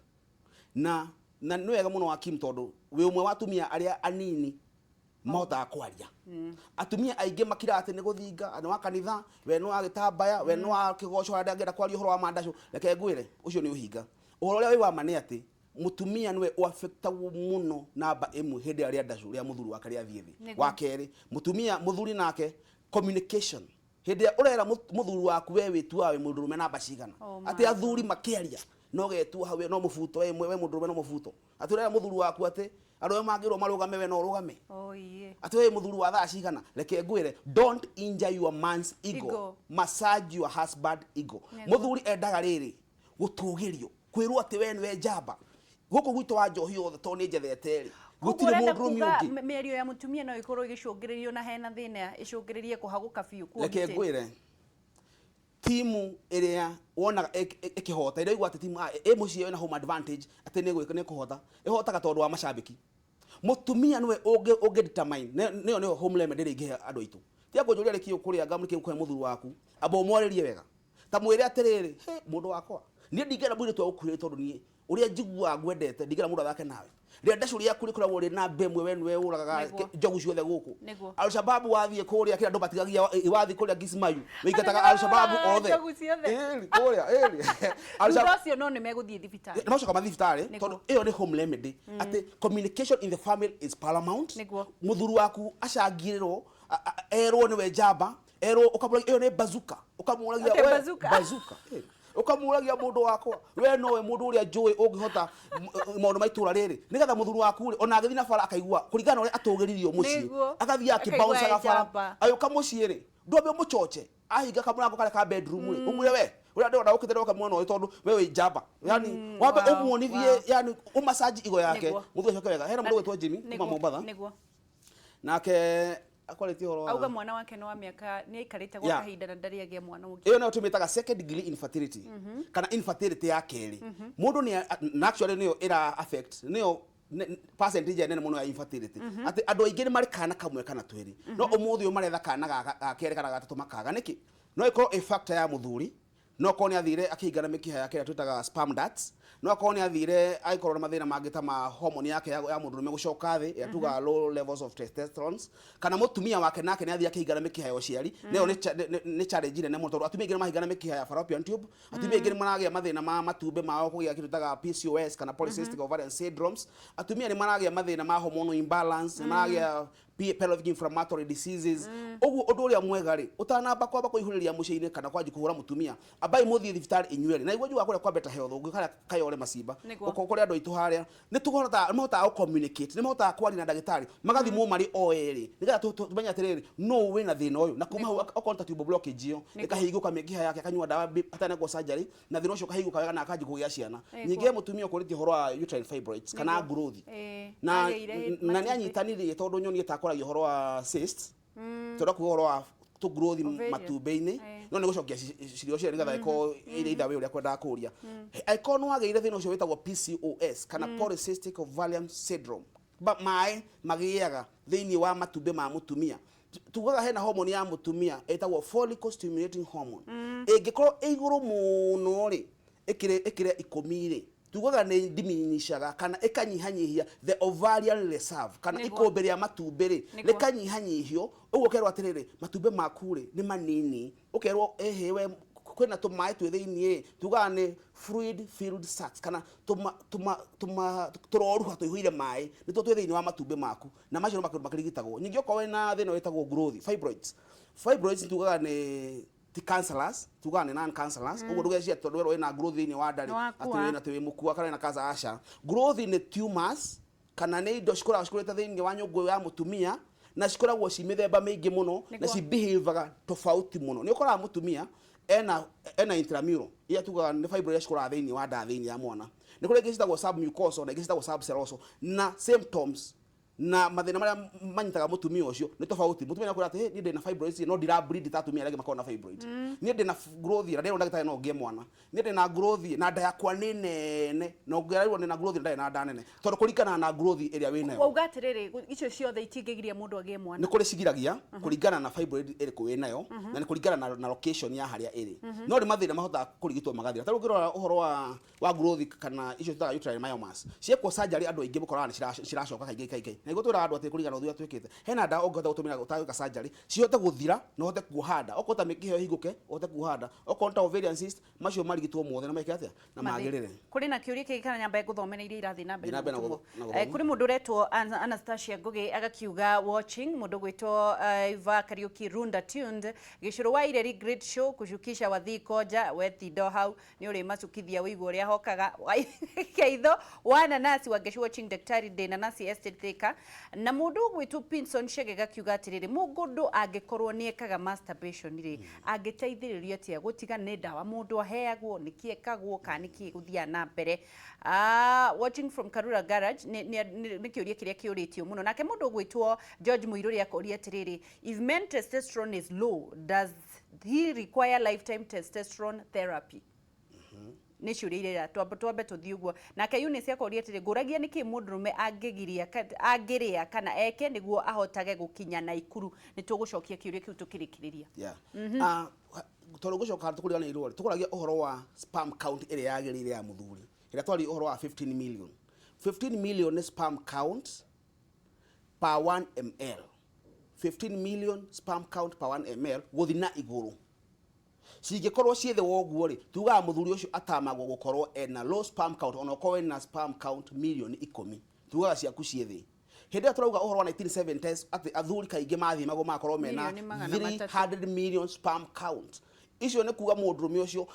na nĩ wega mũno Wakim tondũ wĩ ũmwe wa atumia arĩa anini mahotaga kwaria. Atumia aingĩ makira atĩ nĩ gũthinga nĩ wa kanitha we nĩ wa gĩtambaya we nĩ wa kĩgoco harĩa ndangĩenda kwaria ũhoro wa mandacũ. Reke ngwĩre ũcio nĩ ũhinga. Ũhoro ũrĩa wĩ wa ma nĩ atĩ mũtumia nĩwe ũaffectagwo mũno namba ĩmwe hĩndĩ ĩrĩa rĩa ndacũ rĩa mũthuri wake rĩathiĩ thĩ. Wa kerĩ mũtumia mũthuri nake communication hĩndĩ ĩrĩa ũrera mũthuri waku we wĩtuaga wĩ mũndũrũme namba cigana atĩ athuri makĩaria no getua hau no mũbuto we mũndũrũme no mũbuto atĩ ũrera mũthuri waku atĩ andũ arĩa mangĩrwo marũgame we no ũrũgame atĩ we mũthuri wa thaa cigana. Reke ngwĩre don't injure your man's ego, massage your husband ego. Mũthuri endaga rĩrĩ gũtũgĩrio kwĩrwo atĩ we nĩwe njamba gũkũ gwitũ wa njohi yothe tondũ nĩ njethete rĩ gũtirĩ mũndũrũme ũngĩ. Mĩario ya mũtumia no ĩkorwo ĩgĩcũngĩrĩrio na hena thĩna ĩcũngĩrĩrie kũhagũka biũ. Reke ngwĩre timu ĩrĩa wonaga ĩkĩhota ĩrĩa ĩigua atĩ timu ĩ mũciĩ ĩna home advantage atĩ nĩ gwĩka nĩ kũhota ĩhotaga tondũ wa macambĩki. Mũtumia nĩwe ũngĩ determine nĩyo nĩyo home remedy ĩrĩa ĩngĩhe andũ aitũ. Tiga kũnjũria rĩkĩ ũkũrĩa ngamu nĩkĩ ũkũhe mũthuri waku amba ũmwarĩrie wega ta mwĩre atĩrĩrĩ he mũndũ wakwa niĩ ndingĩenda mũirĩtu agũkuhĩrĩrie tondũ niĩ ũrĩa njiguaga ngwendete ndingĩenda mũndũ athake nawe rĩa ndacũ rĩaku rĩkoragwo rĩ namba ĩmwe we nĩwe ũragaga njogu ciothe gũkũ. Al-Shabaab wathiĩ kũrĩa kĩrĩa andũ matigagia wathiĩ kũrĩa Kismayu wĩingataga Al-Shabaab othe ĩĩ kũrĩa ĩĩ thutha ũcio no nĩmegũthiĩ thibitarĩ nĩ macoka mathiĩ thibitarĩ tondũ ĩyo nĩ home remedy atĩ communication in the family is paramount. Mũthuri waku acangĩrĩrwo erwo nĩwe njamba Erwo ũkamũragia ĩyo nĩ bazooka, ũkamũragia Atĩ we bazooka? Bazooka. Ũkamũragia mũndũ wakwa, we nowe mũndũ ũrĩa njũĩ ũngĩhota maũndũ ma itũra rĩrĩ, nĩgetha mũthuri waku rĩ, ona agĩthiĩ na bara akaigua kũringana na ũrĩa atũgĩririo mũciĩ, agathiĩ Akaigua akĩbouncaga bara. njamba. Agĩũka mũciĩ rĩ, ndwambe ũmũchoche, ahinga kamũrango karĩa ka bedroom rĩ, ũmwĩre we ũrĩa ndĩrona ũkĩte ndoka mwena ũyũ tondũ we wĩ njamba, yani wambe ũmuonithie, yani ũmacaji igo yake. Mũthuri acoke wega. Hena mũndũ ũgwĩtwo Jimmy kuma Mombatha. Nake akwarĩtie ũhoro wa auga mwana wake nĩ wa mĩaka nĩ aikarĩte gwa kahinda na ndarĩ agĩa mwana ũngĩ. Ĩyo nayo tũmĩtaga second degree infertility kana infertility ya kerĩ. Mũndũ nĩ na actually nĩyo ĩra affect, nĩyo percentage nene mũno ya infertility, atĩ andũ aingĩ nĩ marĩ kana kamwe kana twĩrĩ, no ũmũthĩ ũyũ maretha kana ga kerĩ kana gatatũ makaga. Nĩkĩ? No ĩkorwo ĩ factor ya mũthuri, no akorwo nĩ athire akĩhingana mĩkiha yake ĩrĩa twĩtaga sperm ducts, no akorwo nĩ athire agĩkorwo na mathĩna mangĩ ta ma hormone yake ya mũndũrũme gũcoka thĩ, ĩrĩa tugaga low levels of testosterone, kana mũtumia wake nake nĩ athire akĩhingana mĩkiha ya ũciari. Nayo nĩ challenge nene mũno, tondũ atumia aingĩ nĩ mahingana mĩkiha ya fallopian tube, atumia aingĩ nĩ maragĩa mathĩna ma matumbĩ mao kũgĩa kĩndũ twĩtaga PCOS kana polycystic ovarian syndromes, atumia nĩ maragĩa mathĩna ma hormonal imbalance, nĩ maragĩa pelvic inflammatory diseases. Ũguo ũndũ ũrĩa mwega rĩ, ũtanamba kwamba kũihũrĩria mũciĩ-inĩ kana kwanji kũhũra mũtumia, ambai mũthiĩ thibitarĩ inyuerĩ. Na iguo njugaga kũrĩa kwa Better Health, ũngĩ harĩa Kayole Macimba, ũkorwo kũrĩ andũ aitũ harĩa nĩ tũhotaga, nĩ mahotaga gũ communicate, nĩ mahotaga kwaria na ndagĩtarĩ, magathimwo marĩ o erĩ, nĩgetha tũmenye atĩrĩrĩ, nũ wĩna thĩna ũyũ. Na kuma hau, okorwo nĩ ta tubal blockage, ĩyo ĩkahingũka mĩkiha yake, akanyua ndawa atanekwo surgery, na thĩna ũcio ũkahingũka wega na akanji kũgĩa ciana. Ningĩ he mũtumia ũkũrĩtie ũhoro wa uterine fibroids kana growth, na agĩire na nĩ matumbĩ. Anyitanirie tondũ nyonie takwaragia ũhoro wa cysts, tondũ kuga ũhoro wa tũ growth Ovarian. matumbĩ-inĩ. No nĩ gũcokia cirio cio nĩgetha ĩkorwo ĩrĩ either way ũrĩa kwendaga kũria. Angĩkorwo nĩ wagĩire thĩna ũcio wĩtagwo PCOS kana polycystic ovarian syndrome, maĩ magĩaga thĩinĩ wa matumbĩ ma mũtumia. Tugaga hena hormone ya mũtumia ĩtagwo follicle stimulating hormone. Ĩngĩkorwo ĩ igũrũ mũno rĩ, ĩkĩrĩ 10 rĩ, tugaga nĩ diminishaga kana ĩkanyihanyihia the ovarian reserve kana ikũmbĩ rĩa matumbĩ rĩ, rĩkanyihanyihio. Ũguo ũkerwo atĩrĩrĩ, matumbĩ maku rĩ nĩ manini, ũkerwo ĩhĩ we kwĩna tũmaĩ twĩ thĩiniĩ, tugaga nĩ fluid filled sacs kana tũma tũma tũma tũroruha tũihũire maĩ, nĩtuo twĩ thĩiniĩ wa matumbĩ maku, na macio no maũndũ makĩrigitagwo. Ningĩ okorwo wĩna thĩna wĩtagwo growth fibroids, fibroids tugaga nĩ ti cancerous, tugaga nĩ non cancerous. Ũguo ndũgeciria tondũ werwo wĩna growth thĩiniĩ wa nda rĩ, Nĩ wakua. Atĩ wĩna atĩ wĩ mũkua kana wĩna cancer. Aca, growth nĩ tumors kana nĩ indo cikoragwo cikũrĩte thĩiniĩ wa nyũngũ ya mũtumia, na cikoragwo ci mĩthemba mĩingĩ mũno na cibehavaga tofauti mũno. Nĩ ũkoraga mũtumia ena intramural, iria tugaga nĩ fibroid iria cikũraga thĩiniĩ wa nda thĩiniĩ ya mwana. Nĩ kũrĩ ingĩ citagwo submucosal na ingĩ citagwo subserosal, na symptoms na mathĩna marĩa manyitaga mũtumia ũcio nĩ tofauti. Mũtumia nĩ akwĩra atĩ, "Hey, niĩ ndĩna fibroids no ndira bleed ta atumia arĩa angĩ makoragwo na fibroid. Niĩ ndĩna growth na ndĩrona ndagĩtarĩ no ngĩe mwana. Niĩ ndĩna growth na nda yakwa nĩ nene," na ũngĩrarĩrwo ndĩna growth na ndarĩ na nda nene, tondũ kũringana na growth ĩrĩa wĩnayo. Wauga atĩrĩrĩ, icio ciothe itingĩgiria mũndũ agĩe mwana? Nĩ kũrĩ cigiragia, kũringana na fibroid ĩrĩkũ wĩnayo na nĩ kũringana na location ya harĩa ĩrĩ, no nĩ mathĩna mahotaga kũrigitwo magathira. Ta rĩu ũngĩrora ũhoro wa growth kana icio twĩtaga uterine myomas, ciekwo surgery andũ aingĩ mũkoraga nĩ ciracoka kaingĩ kaingĩ. Na nĩguo twĩraga andũ atĩ kũringana na ũthuthuria twĩkĩte, hena ndawa ũngĩhota gũtũmĩra ũtagwĩka surgery cihote gũthira na ũhote kuoha nda. Okorwo ta mĩkiha ĩyo ĩhingũke, ũhote kuoha nda. Okorwo nĩ ta ovarian cyst, macio marigitwo mothe na meke atĩa na magĩrĩre. Kũrĩ na kĩũria kĩngĩ kana nyambe ngũthomere iria irathiĩ na mbere Thiĩ na mbere na gũtũmwo? na gũthoma. Kũrĩ mũndũ ũretwo Anastasia Ngugi agakiuga watching, mũndũ ũgwĩtwo Eva Kariuki Runda tuned, Gĩcũrũ wa Ireri great show, kũcukisha wathii konja wetindo hau nĩ ũrĩ macukithia wĩigua ũrĩa hokaga keitho wa nanasi wa Ngecu watching Daktari ndĩ nanasi estate Thika, na mũndũ ũgwĩtwo Pinson Chege gakiuga atĩrĩrĩ, mũndũ angĩkorwo nĩ ekaga masturbation rĩ, angĩteithĩrĩrio atĩa gũtiga? Nĩ ndawa mũndũ aheagwo, nĩ kĩ ekagwo, kana nĩ kĩ gũthiaga na mbere? Watching from Karura Garage nĩ kĩũria kĩrĩa kĩũrĩtio mũno. Nake mũndũ ũgwĩtwo George Mũirũrĩ akoria atĩrĩrĩ, if men testosterone is low, does he require lifetime testosterone therapy? Nĩ ciũria iria twambe tũthiĩ ũguo. Nake Eunice akoria atĩrĩ, ngũragia nĩkĩ mũndũrũme angĩgiria angĩrĩa kana eke nĩguo ahotage gũkinya Naikuru? Nĩ tũgũcokia kĩũria kĩu tũkĩrĩkĩrĩria. Yeah. Tondũ ngũcoka tũkũriganĩirwo rĩ, tũkũragia ũhoro wa sperm count ĩrĩa yagĩrĩire ya mũthuri, ĩrĩa twaria ũhoro wa 15 million. 15 million nĩ sperm count per 1 ml, 15 million sperm count per 1 ml gũthi na igũrũ. Cingĩkorwo ciĩ thĩ wa ũguo rĩ, tugaga mũthuri ũcio atamagwo gũkorwo ena low sperm count. Ona ũkorwo ena sperm count 10 milioni, tugaga ciaku ciĩ thĩ. Hĩndĩ ĩrĩa tũrauga ũhoro wa 1970s atĩ athuri kaingĩ mathimagwo magakorwo mena Mirioni magana matatũ. 300 million sperm count. Icio nĩ kuga mũndũrũme ũcio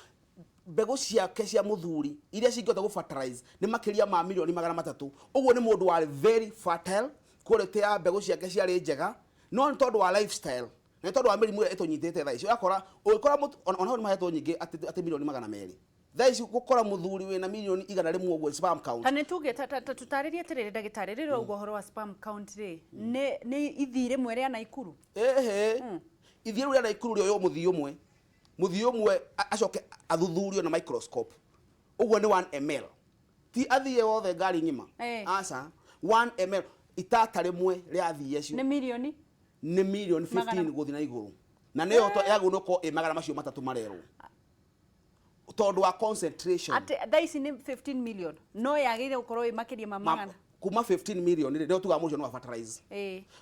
mbegũ ciake cia mũthuri iria cingĩhota gũ fertilize nĩ makĩria ma mirioni 300. Ũguo nĩ mũndũ warĩ very fertile, quality ya mbegũ ciake ciarĩ njega, no nĩ tondũ wa lifestyle na nĩ tondũ wa mĩrimũ ĩrĩa ĩtũnyitĩte thaa ici, ũgakora ũgĩkora ona hau nĩ mahetwo nyingĩ atĩ mirioni 200. Thaa ici gũkora mũthuri wĩna mirioni 100 ũguo sperm count. Ta nĩ tuge tũtarĩrie atĩrĩrĩ ndagĩtarĩ, rĩrĩa ũrauga ũhoro wa sperm count rĩ, nĩ ithii rĩmwe rĩa Naikuru? Ehe. Ithii rĩu rĩa Naikuru rĩoywo mũthii ũmwe. Mũthii ũmwe acoke athuthurio na microscope. Ũguo nĩ 1 ml. Ti athiĩ wothe ngari ng'ima. Aca, 1 ml itata rĩmwe rĩa athii acio. Nĩ mirioni? Nĩ mirioni 15 gũthiĩ na igũrũ. Na nĩyo yagĩrĩirwo gũkorwo ĩ magana macio matatũ marerwo. Tondũ wa concentration. Atĩ thaa ici nĩ 15 million. No yagĩrĩire gũkorwo ĩ makĩria ma magana. Kuma 15 million rĩ, nĩyo tugaga mũcio nĩ wa fertilize.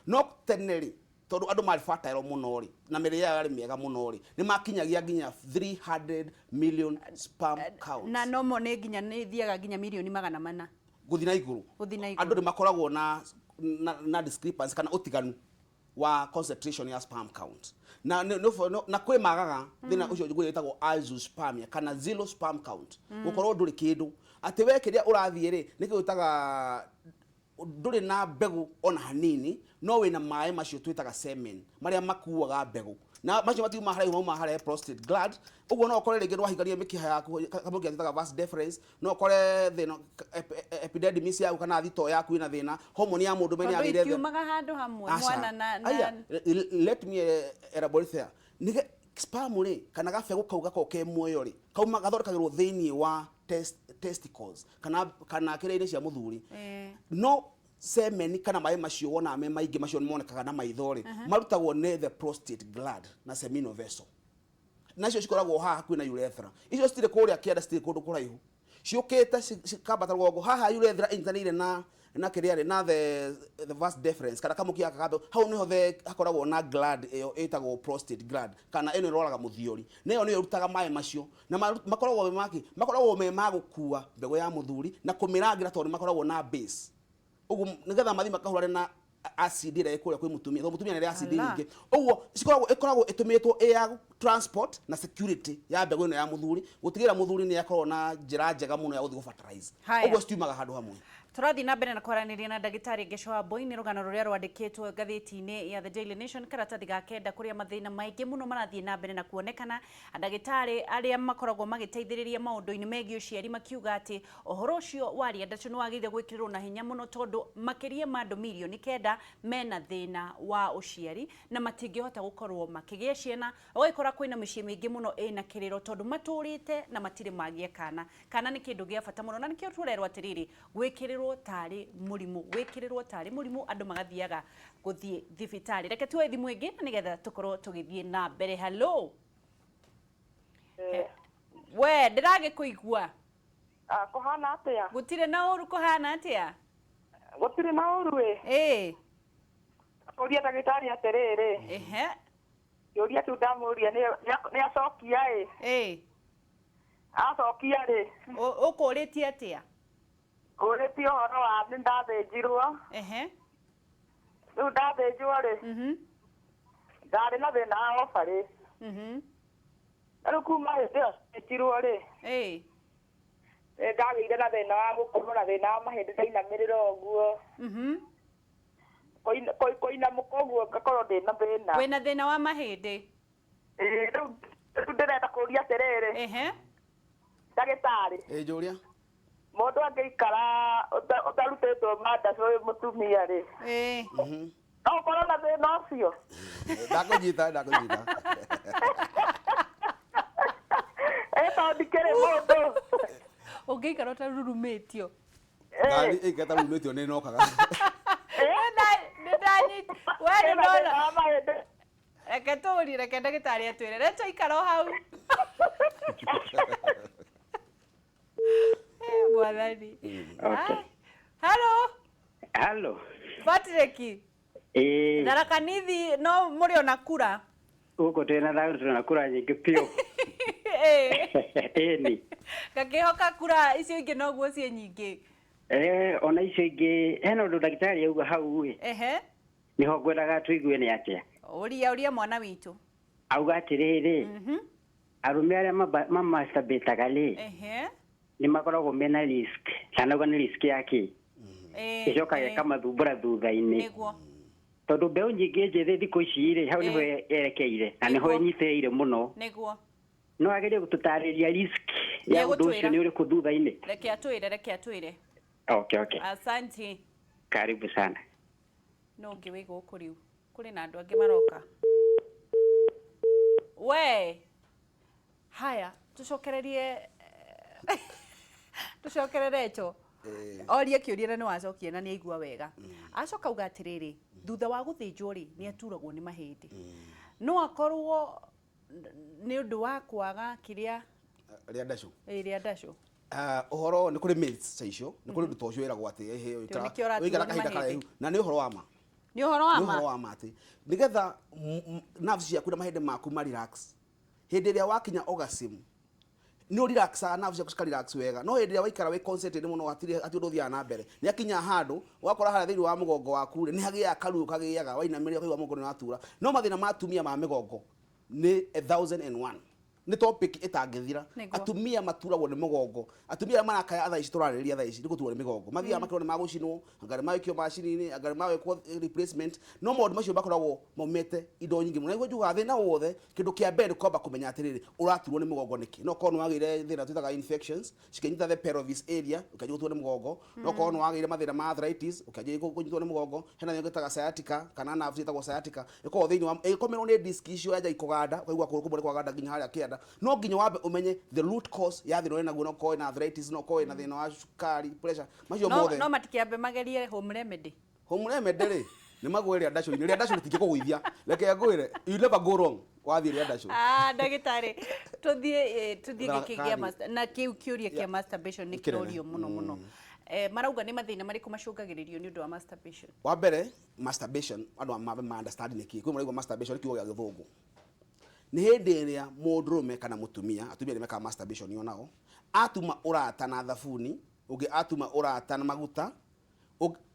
No tene rĩ, tondũ andũ marĩ fertile mũno rĩ, na mĩrĩre yao yarĩ mĩega mũno rĩ, nĩ makinyagia nginya 300 million sperm count. Na no mone nginya nĩ ithiaga nginya mirioni 400. Gũthiĩ na igũrũ. Gũthiĩ na igũrũ. Andũ nĩ makoragwo na discrepancy kana ũtiganu wa concentration ya sperm count. Na na kwĩ magaga thĩna ũcio ngũrĩ ĩtagwo azoospermia kana zero sperm count. Gũkorwo ndũrĩ kĩndũ. Atĩ we kĩrĩa ũrathiĩ rĩ, nĩkĩo ĩtaga ndũrĩ na mbegũ ona hanini, no wĩna maĩ macio twĩtaga semen marĩa makuaga mbegũ. Na macio matiuma haraihu, mauma harĩa prostate gland. Ũguo no ũkore rĩngĩ nĩwahingaria mĩkiha yaku, kamũkiha twĩtaga vas deferens, no ũkore thĩna epididymis yaku kana thito yaku ĩna thĩna, hormone ya mũndũrũme nĩ Tondũ yagĩrĩire thĩ. itiumaga handũ hamwe, Aca. mwana na Aya, let me elaborate there. Nĩge sperm rĩ, kana gabegũ kau gakoragwo ke muoyo rĩ, kauma gathondekagĩrwo thĩinĩ wa testicles kana kĩrĩa-inĩ cia mũthuri. No semen kana maĩ macio wonaga me maingĩ macio monekaga na maitho rĩ, marutagwo nĩ the prostate gland na seminal vessel. Nacio cikoragwo haha hakuhĩ na urethra. Icio citirĩ kũrĩa kĩanda, citirĩ kũndũ kũraihu. Ciũkĩte cikambata rũgongo. Haha urethra ĩnyitanĩire na kĩrĩa rĩ, na the vas deferens kana kamũkiha gaka ka mbegũ. Hau nĩho hakoragwo na gland ĩyo ĩtagwo prostate gland kana ĩno ĩroraga mũthiori. Na ĩyo nĩyo ĩrutaga maĩ macio. Na makoragwo me maki, makoragwo me ma gũkua mbegũ ya mũthuri na kũmĩrangĩra tondũ makoragwo na base. Ũguo nĩgetha mathiĩ makahũrane na acid ĩrĩa ĩ kũrĩa kwĩ mũtumia, tondũ mũtumia nĩ arĩ acid nyingĩ. Ũguo ĩkoragwo ĩtũmĩtwo ĩ ya transport na security ya mbegũ ĩno ya mũthuri, gũtigĩrĩra mũthuri nĩ akorwo na njĩra njega mũno ya gũthiĩ gũ-fertilize. Ũguo citiumaga handũ hamwe. Tũrathiĩ na mbere na kwaranĩria na ndagĩtarĩ Ngeco wa Mbui. Nĩ rũgano rũrĩa rwandĩkĩtwo ngathĩti-inĩ ya The Daily Nation karatathi ga kenda, kũrĩa mathĩna maingĩ mũno marathiĩ na mbere na kuonekana. Ndagĩtarĩ arĩa makoragwo magĩteithĩrĩria maũndũ-inĩ megiĩ ũciari makiuga atĩ ũhoro ũcio wa rĩandacũ nĩ wagĩrĩire gwĩkĩrĩrwo na hinya mũno, tondũ makĩria ma andũ mirioni 9 mena thĩna wa ũciari na matingĩhota gũkorwo makĩgĩa ciana. Ũgagĩkora kwĩna mĩciĩ mĩingĩ mũno ĩna kĩrĩro tondũ matũrĩte na matirĩ magĩa kana. Kana nĩ kĩndũ gĩa bata mũno, na nĩkĩo tũrerwo atĩrĩrĩ, gwĩkĩrĩrwo tarĩ mũrimũ, gwĩkĩrĩrwo tarĩ mũrimũ, andũ magathiaga gũthiĩ thibitarĩ. Reke tuoe thimũ ĩngĩ na nĩgetha tũkorwo tũgĩthiĩ na mbere. Hello. We ndĩragĩkũigua. Kũhana atĩa? Gũtirĩ na ũru, kũhana atĩa? Gũtirĩ na ũru ĩ. Kũria ndagĩtarĩ atĩrĩrĩ. Kĩũria kĩu ndamũria nĩ acokia ĩ. Acokia rĩ. Ũkũrĩtie atĩa? Kũrĩtie ũhoro wa nĩ ndathĩnjirwo. Rĩu ndathĩnjwo rĩ. Ndarĩ na thĩna wa ovary. Rĩu kuma hĩndĩ ĩyo thĩnjirwo rĩ. Nĩ ndagĩire na thĩna wa gũkorwo na thĩna wa mahĩndĩ ndainamĩrĩra ũguo. Kũinamũka ũguo ngakorwo ndĩna thĩna. Wĩna thĩna wa mahĩndĩ? Rĩu ndĩrenda kũũria atĩrĩrĩ. Ndagĩtarĩ. Njũria. Mũndũ angĩikara ũtarutĩtwo mandacu wĩ mũtumia rĩ. No ũkorwo na thĩna ũcio? Ndakũnyita, ndakũnyita. Tondũ ndikĩrĩ mũndũ. Ũngĩikara ũtarurumĩtio. Ngari ĩikara ĩtarurumĩtio nĩ ĩnokaga. We nĩ ndona. Reke tũrie, reke ndagĩtarĩ atwĩre. Reke tũikare o hau. Mwathani. Hello. Hello. Patrick. Tharaka Nithi no mũrĩ ona kura? Gũkũ twĩna thayũ, twĩna kura nyingĩ biũ. Ĩni. Ngakĩhoka kura icio ingĩ noguo ciĩ nyingĩ. Ona icio ingĩ hena ũndũ ndagĩtarĩ auga hau ĩ. Ehe. Nĩho ngwendaga tũigue nĩ atĩa. Ũria ũria mwana witũ. Auga atĩrĩrĩ, arũme arĩa mamasturbataga rĩ, Ehe. nĩ makoragwo mena risk, kana auga nĩ risk ya kĩ? Ĩcokaga ĩkamathumbũra thutha-inĩ. Nĩguo. Tondũ mbeũ nyingĩ njĩthĩ thikũ ici rĩ, hau nĩho yerekeire na nĩho ĩnyitĩrĩire mũno. Nĩguo. No agerie gũtũtarĩria risk ya ũndũ ũcio nĩ ũrĩkũ thutha-inĩ. Reke atwĩre, reke atwĩre. Okay, okay. Asante. Karibu sana. No ũngĩ wĩ gũkũ rĩu. Kũrĩ na andũ angĩ maroka. We. Haya, tũcokererie tũcokerere cho. Orie kĩũria na nĩ wacokia na nĩ aigua wega. Acoka auga atĩrĩrĩ, thutha wa gũthĩnjwo rĩ, nĩ aturagwo nĩ mahĩndĩ. No akorwo nĩ ũndũ wa kwaga kĩrĩa rĩa ndacũ. Rĩa ndacũ. Ũhoro nĩ kũrĩ myths ta icio, nĩ kũrĩ ũndũ ta ũcio wĩragwo atĩ ehe ũikara kahinda karaihu, na nĩ ũhoro wa ma. Nĩ ũhoro wa ma. Nĩ ũhoro wa ma atĩ nĩgetha nerves ciaku na mahĩndĩ maku ma relax. Hĩndĩ ĩrĩa wakinya orgasm, nĩ ũ relaxaga nerves ciaku cika relax wega. No hĩndĩ ĩrĩa waikara wĩ concentrated mũno hatirĩ hatirĩ ũndũ ũthiaga na mbere. Nĩ akinya handũ ũgakora harĩa thĩinĩ wa mũgongo waku rĩ, nĩ hagĩaga karuo kagĩaga wainamĩrĩra ũkaigua mũgongo nĩ ũratura. No mathĩna ma atumia ma mĩgongo nĩ 1001. Nĩ topic ĩtangĩthira. Atumia maturagwo nĩ mũgongo. Atumia arĩa marakaya thaa ici tũrarĩrĩria thaa ici nĩ gũturwo nĩ mĩgongo. Mathiaga makĩrwo nĩ magũcinwo, anga nĩ magwĩkio macini-inĩ, anga nĩ magwĩkwo replacement. No maũndũ macio makoragwo maumĩte indo nyingĩ mũno. Na nĩguo njugaga thĩna wothe, kĩndũ kĩa mbere nĩ kwamba kũmenya atĩrĩrĩ, ũraturwo nĩ mũgongo nĩkĩ. No ũkorwo nĩ wagĩire thĩna twĩtaga infections, cikĩnyita the pelvis area, ũkĩanjia gũturwo nĩ mũgongo. No ũkorwo nĩ wagĩire mathĩna ma arthritis, ũkĩanjia kũnyitwo nĩ mũgongo. Hena thĩna twĩtaga sciatica, kana nerves ĩtagwo sciatica, ĩkoragwo thĩinĩ wa, ĩgĩkomerwo nĩ disc icio yanjagia kũganda, ũkaigua kũgũrũ kũmwe nĩ kwaganda nginya harĩa kĩanda. No nginya wambe ũmenye the root cause ya thĩna ũrĩa naguo, no ũkorwo wĩna arthritis, no ũkorwo wĩna thĩna wa cukari, pressure, macio mothe. No matikĩambe magerie home remedy. Home remedy rĩ, nĩ magũe rĩa ndacũ-inĩ, rĩa ndacũ rĩtingĩkũgũithia. Reke ngwĩre, you never go wrong wathiĩ rĩa ndacũ. Ndagĩtarĩ, tũthiĩ tũthiĩ gĩkĩ kĩa na kĩu kĩũria kĩa masturbation nĩ kĩrorio mũno mũno. Marauga nĩ mathĩna marĩkũ macũngagĩrĩrio nĩ ũndũ wa masturbation? Wa mbere, masturbation, andũ mambe ma understand nĩ kĩĩ. Kwĩ maraigua masturbation nĩ kiugo gĩa gĩthũngũ. Nĩ hĩndĩ ĩrĩa mũndũrũme kana mũtumia, atumia nĩ mekaga masturbation o nao, atuma ũrata na thabuni, ũngĩ atuma ũrata na maguta,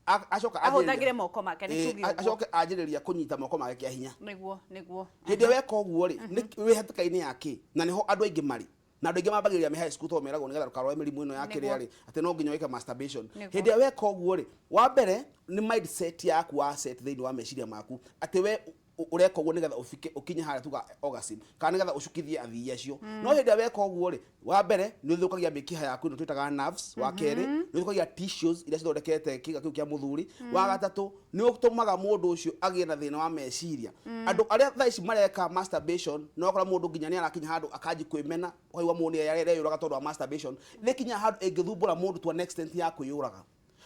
acoka ahũthagĩre moko make, nĩ tuge ũguo. Acoke anjĩrĩria kũnyita moko make kĩa hinya. Nĩguo, nĩguo. Hĩndĩ ĩrĩa weka ũguo rĩ, nĩ wĩ hatĩka-inĩ ya kĩ? Na nĩho andũ aingĩ marĩ. Na andũ aingĩ mambagĩrĩria me high school tondũ meragwo nĩgetha ndũkarware mĩrimũ ĩno ya kĩrĩa rĩ, atĩ no nginya wĩke masturbation. Hĩndĩ ĩrĩa weka ũguo rĩ, wa mbere nĩ mindset yaku wa set thĩinĩ wa meciria maku atĩ we ũreka ũguo nĩgetha ũfike ũkinye harĩa tuga orgasm, kana nĩgetha ũcukithie athii acio. No hĩndĩ ĩrĩa weka ũguo rĩ, wa mbere nĩ ũthũkagia mĩkiha yaku ĩno twĩtaga nerves, wa kerĩ nĩ ũthũkagia tissues iria cithondekete kĩga kĩu kĩa mũthuri, wa gatatũ nĩ ũtũmaga mũndũ ũcio agĩe na thĩna wa meciria. Andũ arĩa thaa ici mareka masturbation, no ũkora mũndũ nginya nĩ arakinya handũ akanji kwĩmena, ũkaigua mũndũ nĩ areyũraga tondũ wa masturbation. Nĩ ikinyaga handũ ĩngĩthumbũra mũndũ to an extent ya kwĩyũraga.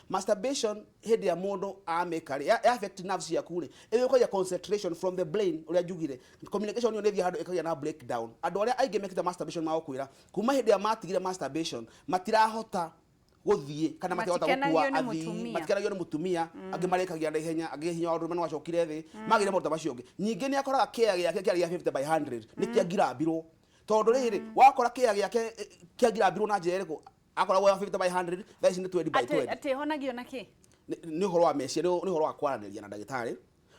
Masturbation hĩndĩ ya mũndũ amĩka rĩ, ya affect nerves ciaku rĩ, ĩthũkagia concentration from the brain, ũrĩa njugire. Communication ĩyo nĩ ĩthiaga handũ ĩkagĩa na breakdown. Andũ arĩa aingĩ mekĩte masturbation magũkwĩra, kuma hĩndĩ ĩrĩa matigire masturbation, matirahota gũthiĩ kana matirahota gũkua athii, matikenagio nĩ mũtumia, angĩ marĩkagia na ihenya, angĩ hinya wa ũndũrũme nĩ wacokire thĩ, magĩire maũndũ ta macio ũngĩ. Ningĩ nĩ akoraga kĩea gĩake kĩarĩ gĩa 50 by 100, nĩ kĩangirambirwo. Tondũ rĩrĩ, wakora kĩea gĩake kĩangirambirwo na njĩra ĩrĩkũ? Akoragwo ya 50 by 100, thaa ici nĩ 20 by 20. Atĩ ĩhonagio na kĩ? Nĩ ũhoro wa meciria, nĩ ũhoro wa kwaranĩria na ndagĩtarĩ.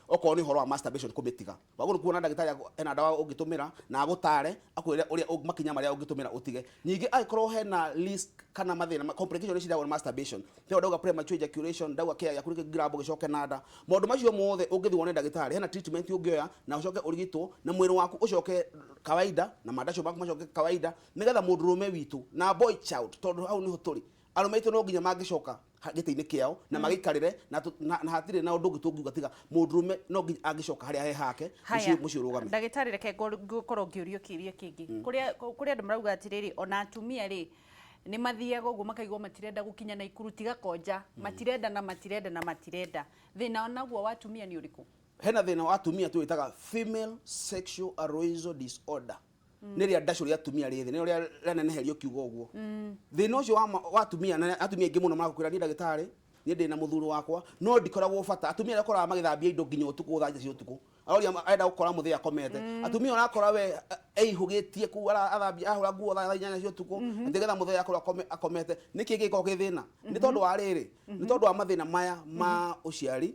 Okorwo nĩ ũhoro wa masturbation kũmĩtiga. Wagũrũ kuona ndagĩtarĩ ena ndawa ũngĩtũmĩra na agũtare, akwĩre ũrĩa makinya marĩa ũngĩtũmĩra ũtige. Ningĩ angĩkorwo hena risk kana mathĩna, complication ici cirehaga masturbation. Teo ndauga premature ejaculation, ndauga kĩea gĩaku gĩkĩngirambwo gĩcoke na nda. Maũndũ macio mothe ũngĩthiĩ wone ndagĩtarĩ, hena treatment ũngĩoya na ũcoke ũrigitwo na mwĩrĩ waku ũcoke kawaida na mandacu maku macoke kawaida nĩgetha mũndũrũme witũ na boy child, tondũ hau nĩho tũrĩ. Arũme aitũ no nginya mangĩcoka gĩtĩ-inĩ kĩao na magĩikarĩre na hatirĩ na ũndũ ũngĩ tũngiuga tiga mũndũrũme no nginya angĩcoka harĩa he hake, mũciĩ ũrũgame. Ndagĩtarĩ, reke ngũkorwo ngĩũrio kĩũria kĩngĩ. Kũrĩ andũ marauga atĩrĩrĩ, ona atumia rĩ, nĩ mathiaga ũguo makaigua matirenda gũkinya na ikuru tiga konja, matirenda na matirenda na matirenda. Thĩna naguo wa atumia nĩ ũrĩkũ? Hena thĩna wa atumia twĩtaga female sexual arousal disorder. Nĩ rĩa ndacũ rĩa atumia rĩ thĩ, nĩ rĩa rĩaneneherio kiugo ũguo. Thĩna ũcio wa atumia, na atumia aingĩ mũno makwĩra niĩ ndagĩtarĩ, niĩ ndĩ na mũthuri wakwa, no ndikoragwo bata. Atumia arĩa ũkoraga magĩthambia indo nginya ũtukũ thaa inya cia ũtukũ. Aroria arenda gũkora mũthee akomete. Atumia ũrakora we eihũgĩtie kũu, athambia, ahũra nguo thaa 8 cia ũtukũ, atĩ getha mũthee akorwo akomete. Nĩkĩ gĩkoragwo kĩ thĩna? Nĩ tondũ wa rĩrĩ, nĩ tondũ wa mathĩna maya ma ũciari.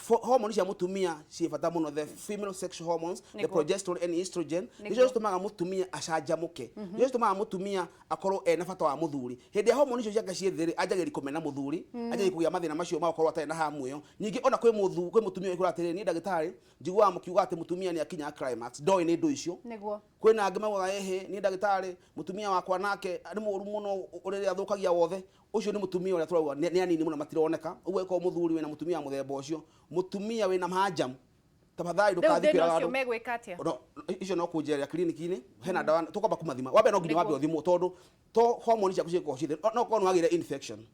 Hormone cia mũtumia ciĩ bata mũno, the female sexual hormones, the progesterone and estrogen, nĩcio citũmaga mũtumia acanjamũke, nĩcio citũmaga mũtumia akorwo ena bata wa mũthuri. Hĩndĩ ya hormone icio ciake ciĩ thĩ rĩ, anjagĩrĩria kũmena mũthuri, anjagĩrĩria kũgĩa mathĩna macio ma gũkorwo atarĩ na hamu ĩyo. Ningĩ ona kwĩ kwĩ mũtumia ũkwĩra atĩrĩrĩ, niĩ ndagĩtarĩ, njiguaga mũkiuga atĩ mũtumia nĩ akinyaga climax, ndoĩ nĩ ndũ icio. Kwĩna angĩ maugaga, ĩhĩ, niĩ ndagĩtarĩ, mũtumia wakwa nake nĩ mũru mũno, ũrĩa athũkagia wothe. Ũcio nĩ mũtumia ũrĩa tũrauga nĩ anini mũno, matironeka ũguo. Ĩkorwo mũthuri wĩna mũtumia wa mũthemba ũcio, mũtumia wĩna manjamu, tafadhali Rĩu ndũkathiĩ thĩna kwĩraga ũcio andũ. Megwĩka atĩa? No, icio no kũnjerera kiriniki-inĩ, hena ndawa tũkwamba kũmathima. Wa mbere no nginya wambe ũthimwo, tondũ to hormone ciaku ciĩkorwo ciĩ thĩ, no korwo nĩ wagĩire infection,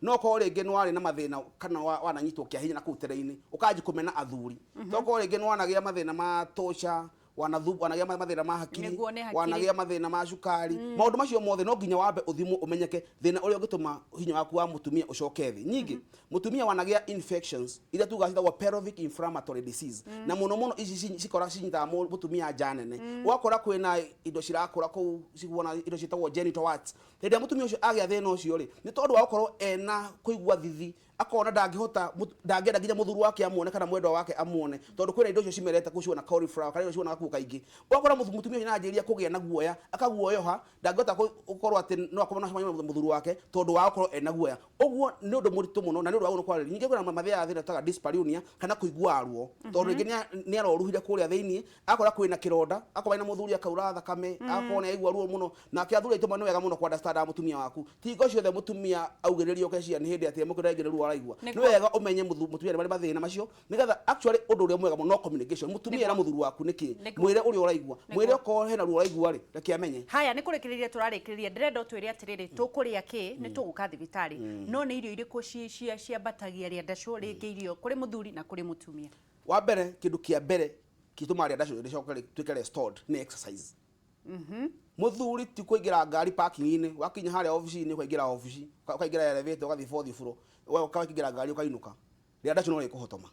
no korwo rĩngĩ nĩ warĩ na mathĩna kana wananyitwo kĩa hinya na kũu tene-inĩ, ũkanji kũmena athuri, to korwo rĩngĩ nĩ wanagĩa mathĩna ma torture, wanagĩa mathĩna ma hakiri, Nĩguo, nĩ hakiri. Wanagĩa mathĩna ma cukari, maũndũ macio mothe no nginya wambe ũthimwo, ũmenyeke thĩna ũrĩa ũngĩtũma hinya waku wa mũtumia ũcoke thĩ. Ningĩ mũtumia wanagĩa infections iria tugaga citagwo pelvic inflammatory disease, na mũno mũno ici cikora cinyitaga mũtumia nja nene, ũgakora kwĩna indo cirakũra kũu, ciguona indo ciĩtagwo genital warts. Hĩndĩ ĩrĩa mũtumia ũcio agĩa thĩna ũcio rĩ, nĩ tondũ wa gũkorwo ena kũigua thithi, akona ndangĩhota, ndangĩenda nginya mũthuri wake amuone kana mwendwa wake amuone, tondũ kwĩna indo icio cimerete kũu, ciona cauliflower kana indo cionaga kuo kaingĩ. Ũgakora mũtumia ũcio nĩaranjĩrĩria kũgĩa na guoya, akaguoyoha, ndangĩhota gũkorwo atĩ no akorwo na mũthuri wake tondũ wa gũkorwo ena guoya. Ũguo nĩ ũndũ mũritũ mũno na nĩ ũndũ wa kwarĩrĩria. Ningĩ kwĩna mathĩna thĩna tũtaga dyspareunia, kana kũigua ruo, tondũ rĩngĩ nĩ aroruhire kũrĩa thĩiniĩ, akora kwĩna kĩronda, akorwo na mũthuri akaura thakame, agakorwo nĩ aigua ruo mũno. Nake athuri aitũ, nĩ wega mũno ku understand mũtumia waku. Ti hingo ciothe mũtumia augĩrĩrio ũke cia nĩ hĩndĩ atĩ mũkĩra rĩngĩ nĩ ruo araigua. Nĩ wega ũmenye mũtumia nĩ marĩ mathĩna macio, nĩgetha actually ũndũ ũrĩa mwega mũno no communication, mũtumia na mũthuri waku. Nĩkĩ? Mwĩre ũrĩa ũraigua, mwĩre okorwo hena ruo ũraigua rĩ, reke amenye. Haya, nĩ kũrĩkĩrĩria tũrarĩkĩrĩria. Ndĩrenda ũtwĩre atĩrĩrĩ, tũkũrĩa kĩ? Nĩ tũgũka thibitarĩ, no nĩ irio irĩkũ ciambatagia rĩandacũ rĩngĩ, irio kũrĩ mũthuri na kũrĩ mũtumia? Wa mbere, kĩndũ kĩa mbere gĩtũmaga rĩandacũ rĩcoke rĩtuĩke restored nĩ exercise. Mũthuri ti kũingĩra ngari parking-inĩ, wakinya harĩa obici-inĩ, ũkaingĩra obici, ũkaingĩra elevator, ũgathiĩ fourth floor, ũkaingĩra ngari, ũkainũka, rĩandacũ no rĩkũhotoma,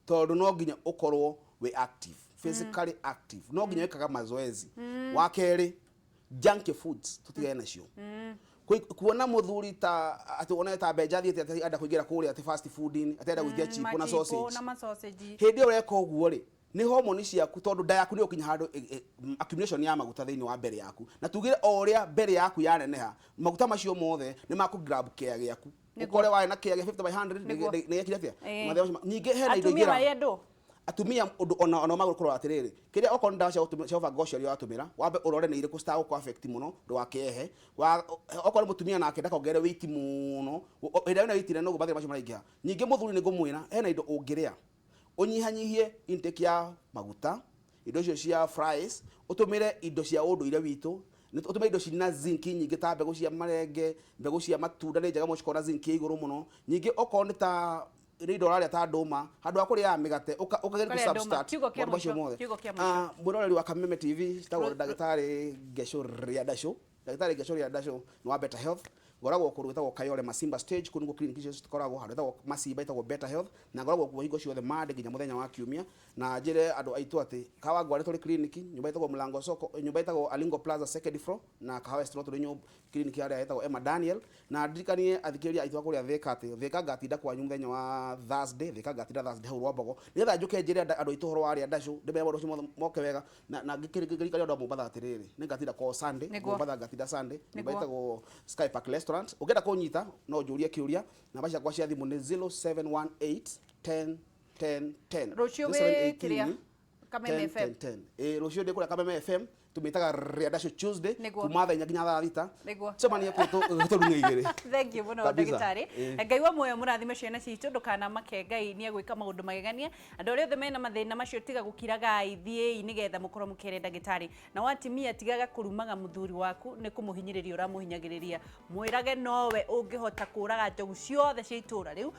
tondũ no nginya ũkorwo wĩ active, physically active, no nginya wĩkaga mazoezi. Wa kerĩ, junk foods tũtigane nacio. Kuona mũthuri ta atĩ wone ta Benja athiĩte atĩ enda kũingĩra kũrĩa atĩ fast food-inĩ, atĩ enda gwĩtia chipo na Machipo sausage. Na masausage. Hĩndĩ ĩyo ũreka ũguo rĩ, nĩ hormone ciaku, tondũ nda yaku nĩ ũkinya handũ accumulation ya maguta thĩinĩ wa mbere yaku, na tugire o ũrĩa mbere yaku yaneneha, maguta macio mothe nĩ makũ grab kĩa gĩaku, ũkore warĩ na kĩa gĩa 50 by 100 nĩ gĩekire atĩa? Mathĩna macio ningĩ hena indo Atumia ingĩ marĩ andũ. Atumia ũndũ ona magũkorwo atĩrĩrĩ, kĩrĩa okorwo nĩ ndawa cia gũbanga ũciari ũratũmĩra, wambe ũrore nĩ irĩkũ citagũkũ affect mũno, ndũgakĩehe. Okorwo nĩ mũtumia nake ndakongerere weight mũno. Hĩndĩ ĩrĩa wĩna weight nene, noguo mathĩna macio maraingĩha. Ningĩ mũthuri nĩ ngũmwĩra hena indo ũngĩrĩa ũnyihanyihie intake ya maguta, indo icio cia fries, ũtũmĩre indo cia ũndũire witũ, ũtũmĩre indo cina zinc nyingĩ ta mbegũ cia marenge, mbegũ cia matunda nĩ njega mũno, cikoragwo na zinc ĩ igũrũ mũno. Ningĩ okorwo nĩ ta nĩ indo ũrarĩa ta ndũma, handũ ha kũrĩaga mĩgate, ũkageria Ũkarĩa ndũma. kũ-substitute Kiugo kĩa maũndũ macio mũico, mothe. kiugo kĩa mũico. Ah, mwĩroreri wa Kameme TV, citagwo ndagĩtarĩ Ngecu Rĩandacũ. Ndagĩtarĩ Ngecu Rĩandacũ nĩ wa Better Health. Ngoragwo kũndũ gwĩtagwo Kayole, Masimba stage, kũu nĩguo clinic icio cikoragwo, handũ hetagwo Masimba, ĩtagwo Better Health, na ngoragwo kuo hingo ciothe, Monday nginya mũthenya wa Kiumia. Na njĩre andũ aitũ atĩ Kawangware tũrĩ clinic, nyũmba ĩtagwo Mlango Soko, nyũmba ĩtagwo Alingo Plaza, second floor, na Kahawa West no tũrĩ clinic harĩa ĩtagwo Emma Daniel. Na ndirikanie athikĩrĩria aitũ a kũrĩa Thika atĩ Thika ngatinda kwanyu mũthenya wa Thursday. Thika ngatinda Thursday hau Rwambogo, nĩgetha njũke njĩre andũ aitũ ũhoro wa rĩandacũ, ndĩmere maũndũ macio mothe moke wega. Na ngĩririkania andũ a Mombatha atĩrĩrĩ, nĩ ngatinda kwao Sunday. Mombatha ngatinda Sunday, nyũmba ĩtagwo Sky Park Restaurant. Ũngĩenda kũnyita no ũnjũrie kĩũria, namba ciakwa cia thimũ nĩ 0718 10 10 10. Rũciũ wĩ kĩrĩa? 0718 Kameme 10 FM. 10 10. Ĩ, rũciũ ndĩ kũrĩa Kameme FM, tũmĩtaga Rĩandacũ Tuesday, kuma thaa 4 nginya thaa 6. Cemanie kũu tũrung'e igĩrĩ. Thank you mũno, Kabisa. ndagĩtarĩ. Ngai wa muoyo mũrathime ciana citũ, ndũkanamake, Ngai nĩ egwĩka maũndũ magegania. Andũ arĩa othe mena mathĩna macio, tiga gũkiragai, thiĩi nĩgetha mũkorwo mũkĩre ndagĩtarĩ. Na watimia, tigaga kũrumaga mũthuri waku, nĩ kũmũhinyĩrĩria ũramũhinyagĩrĩria. Mwĩrage nowe ũngĩhota kũraga njogu ciothe cia itũra rĩu.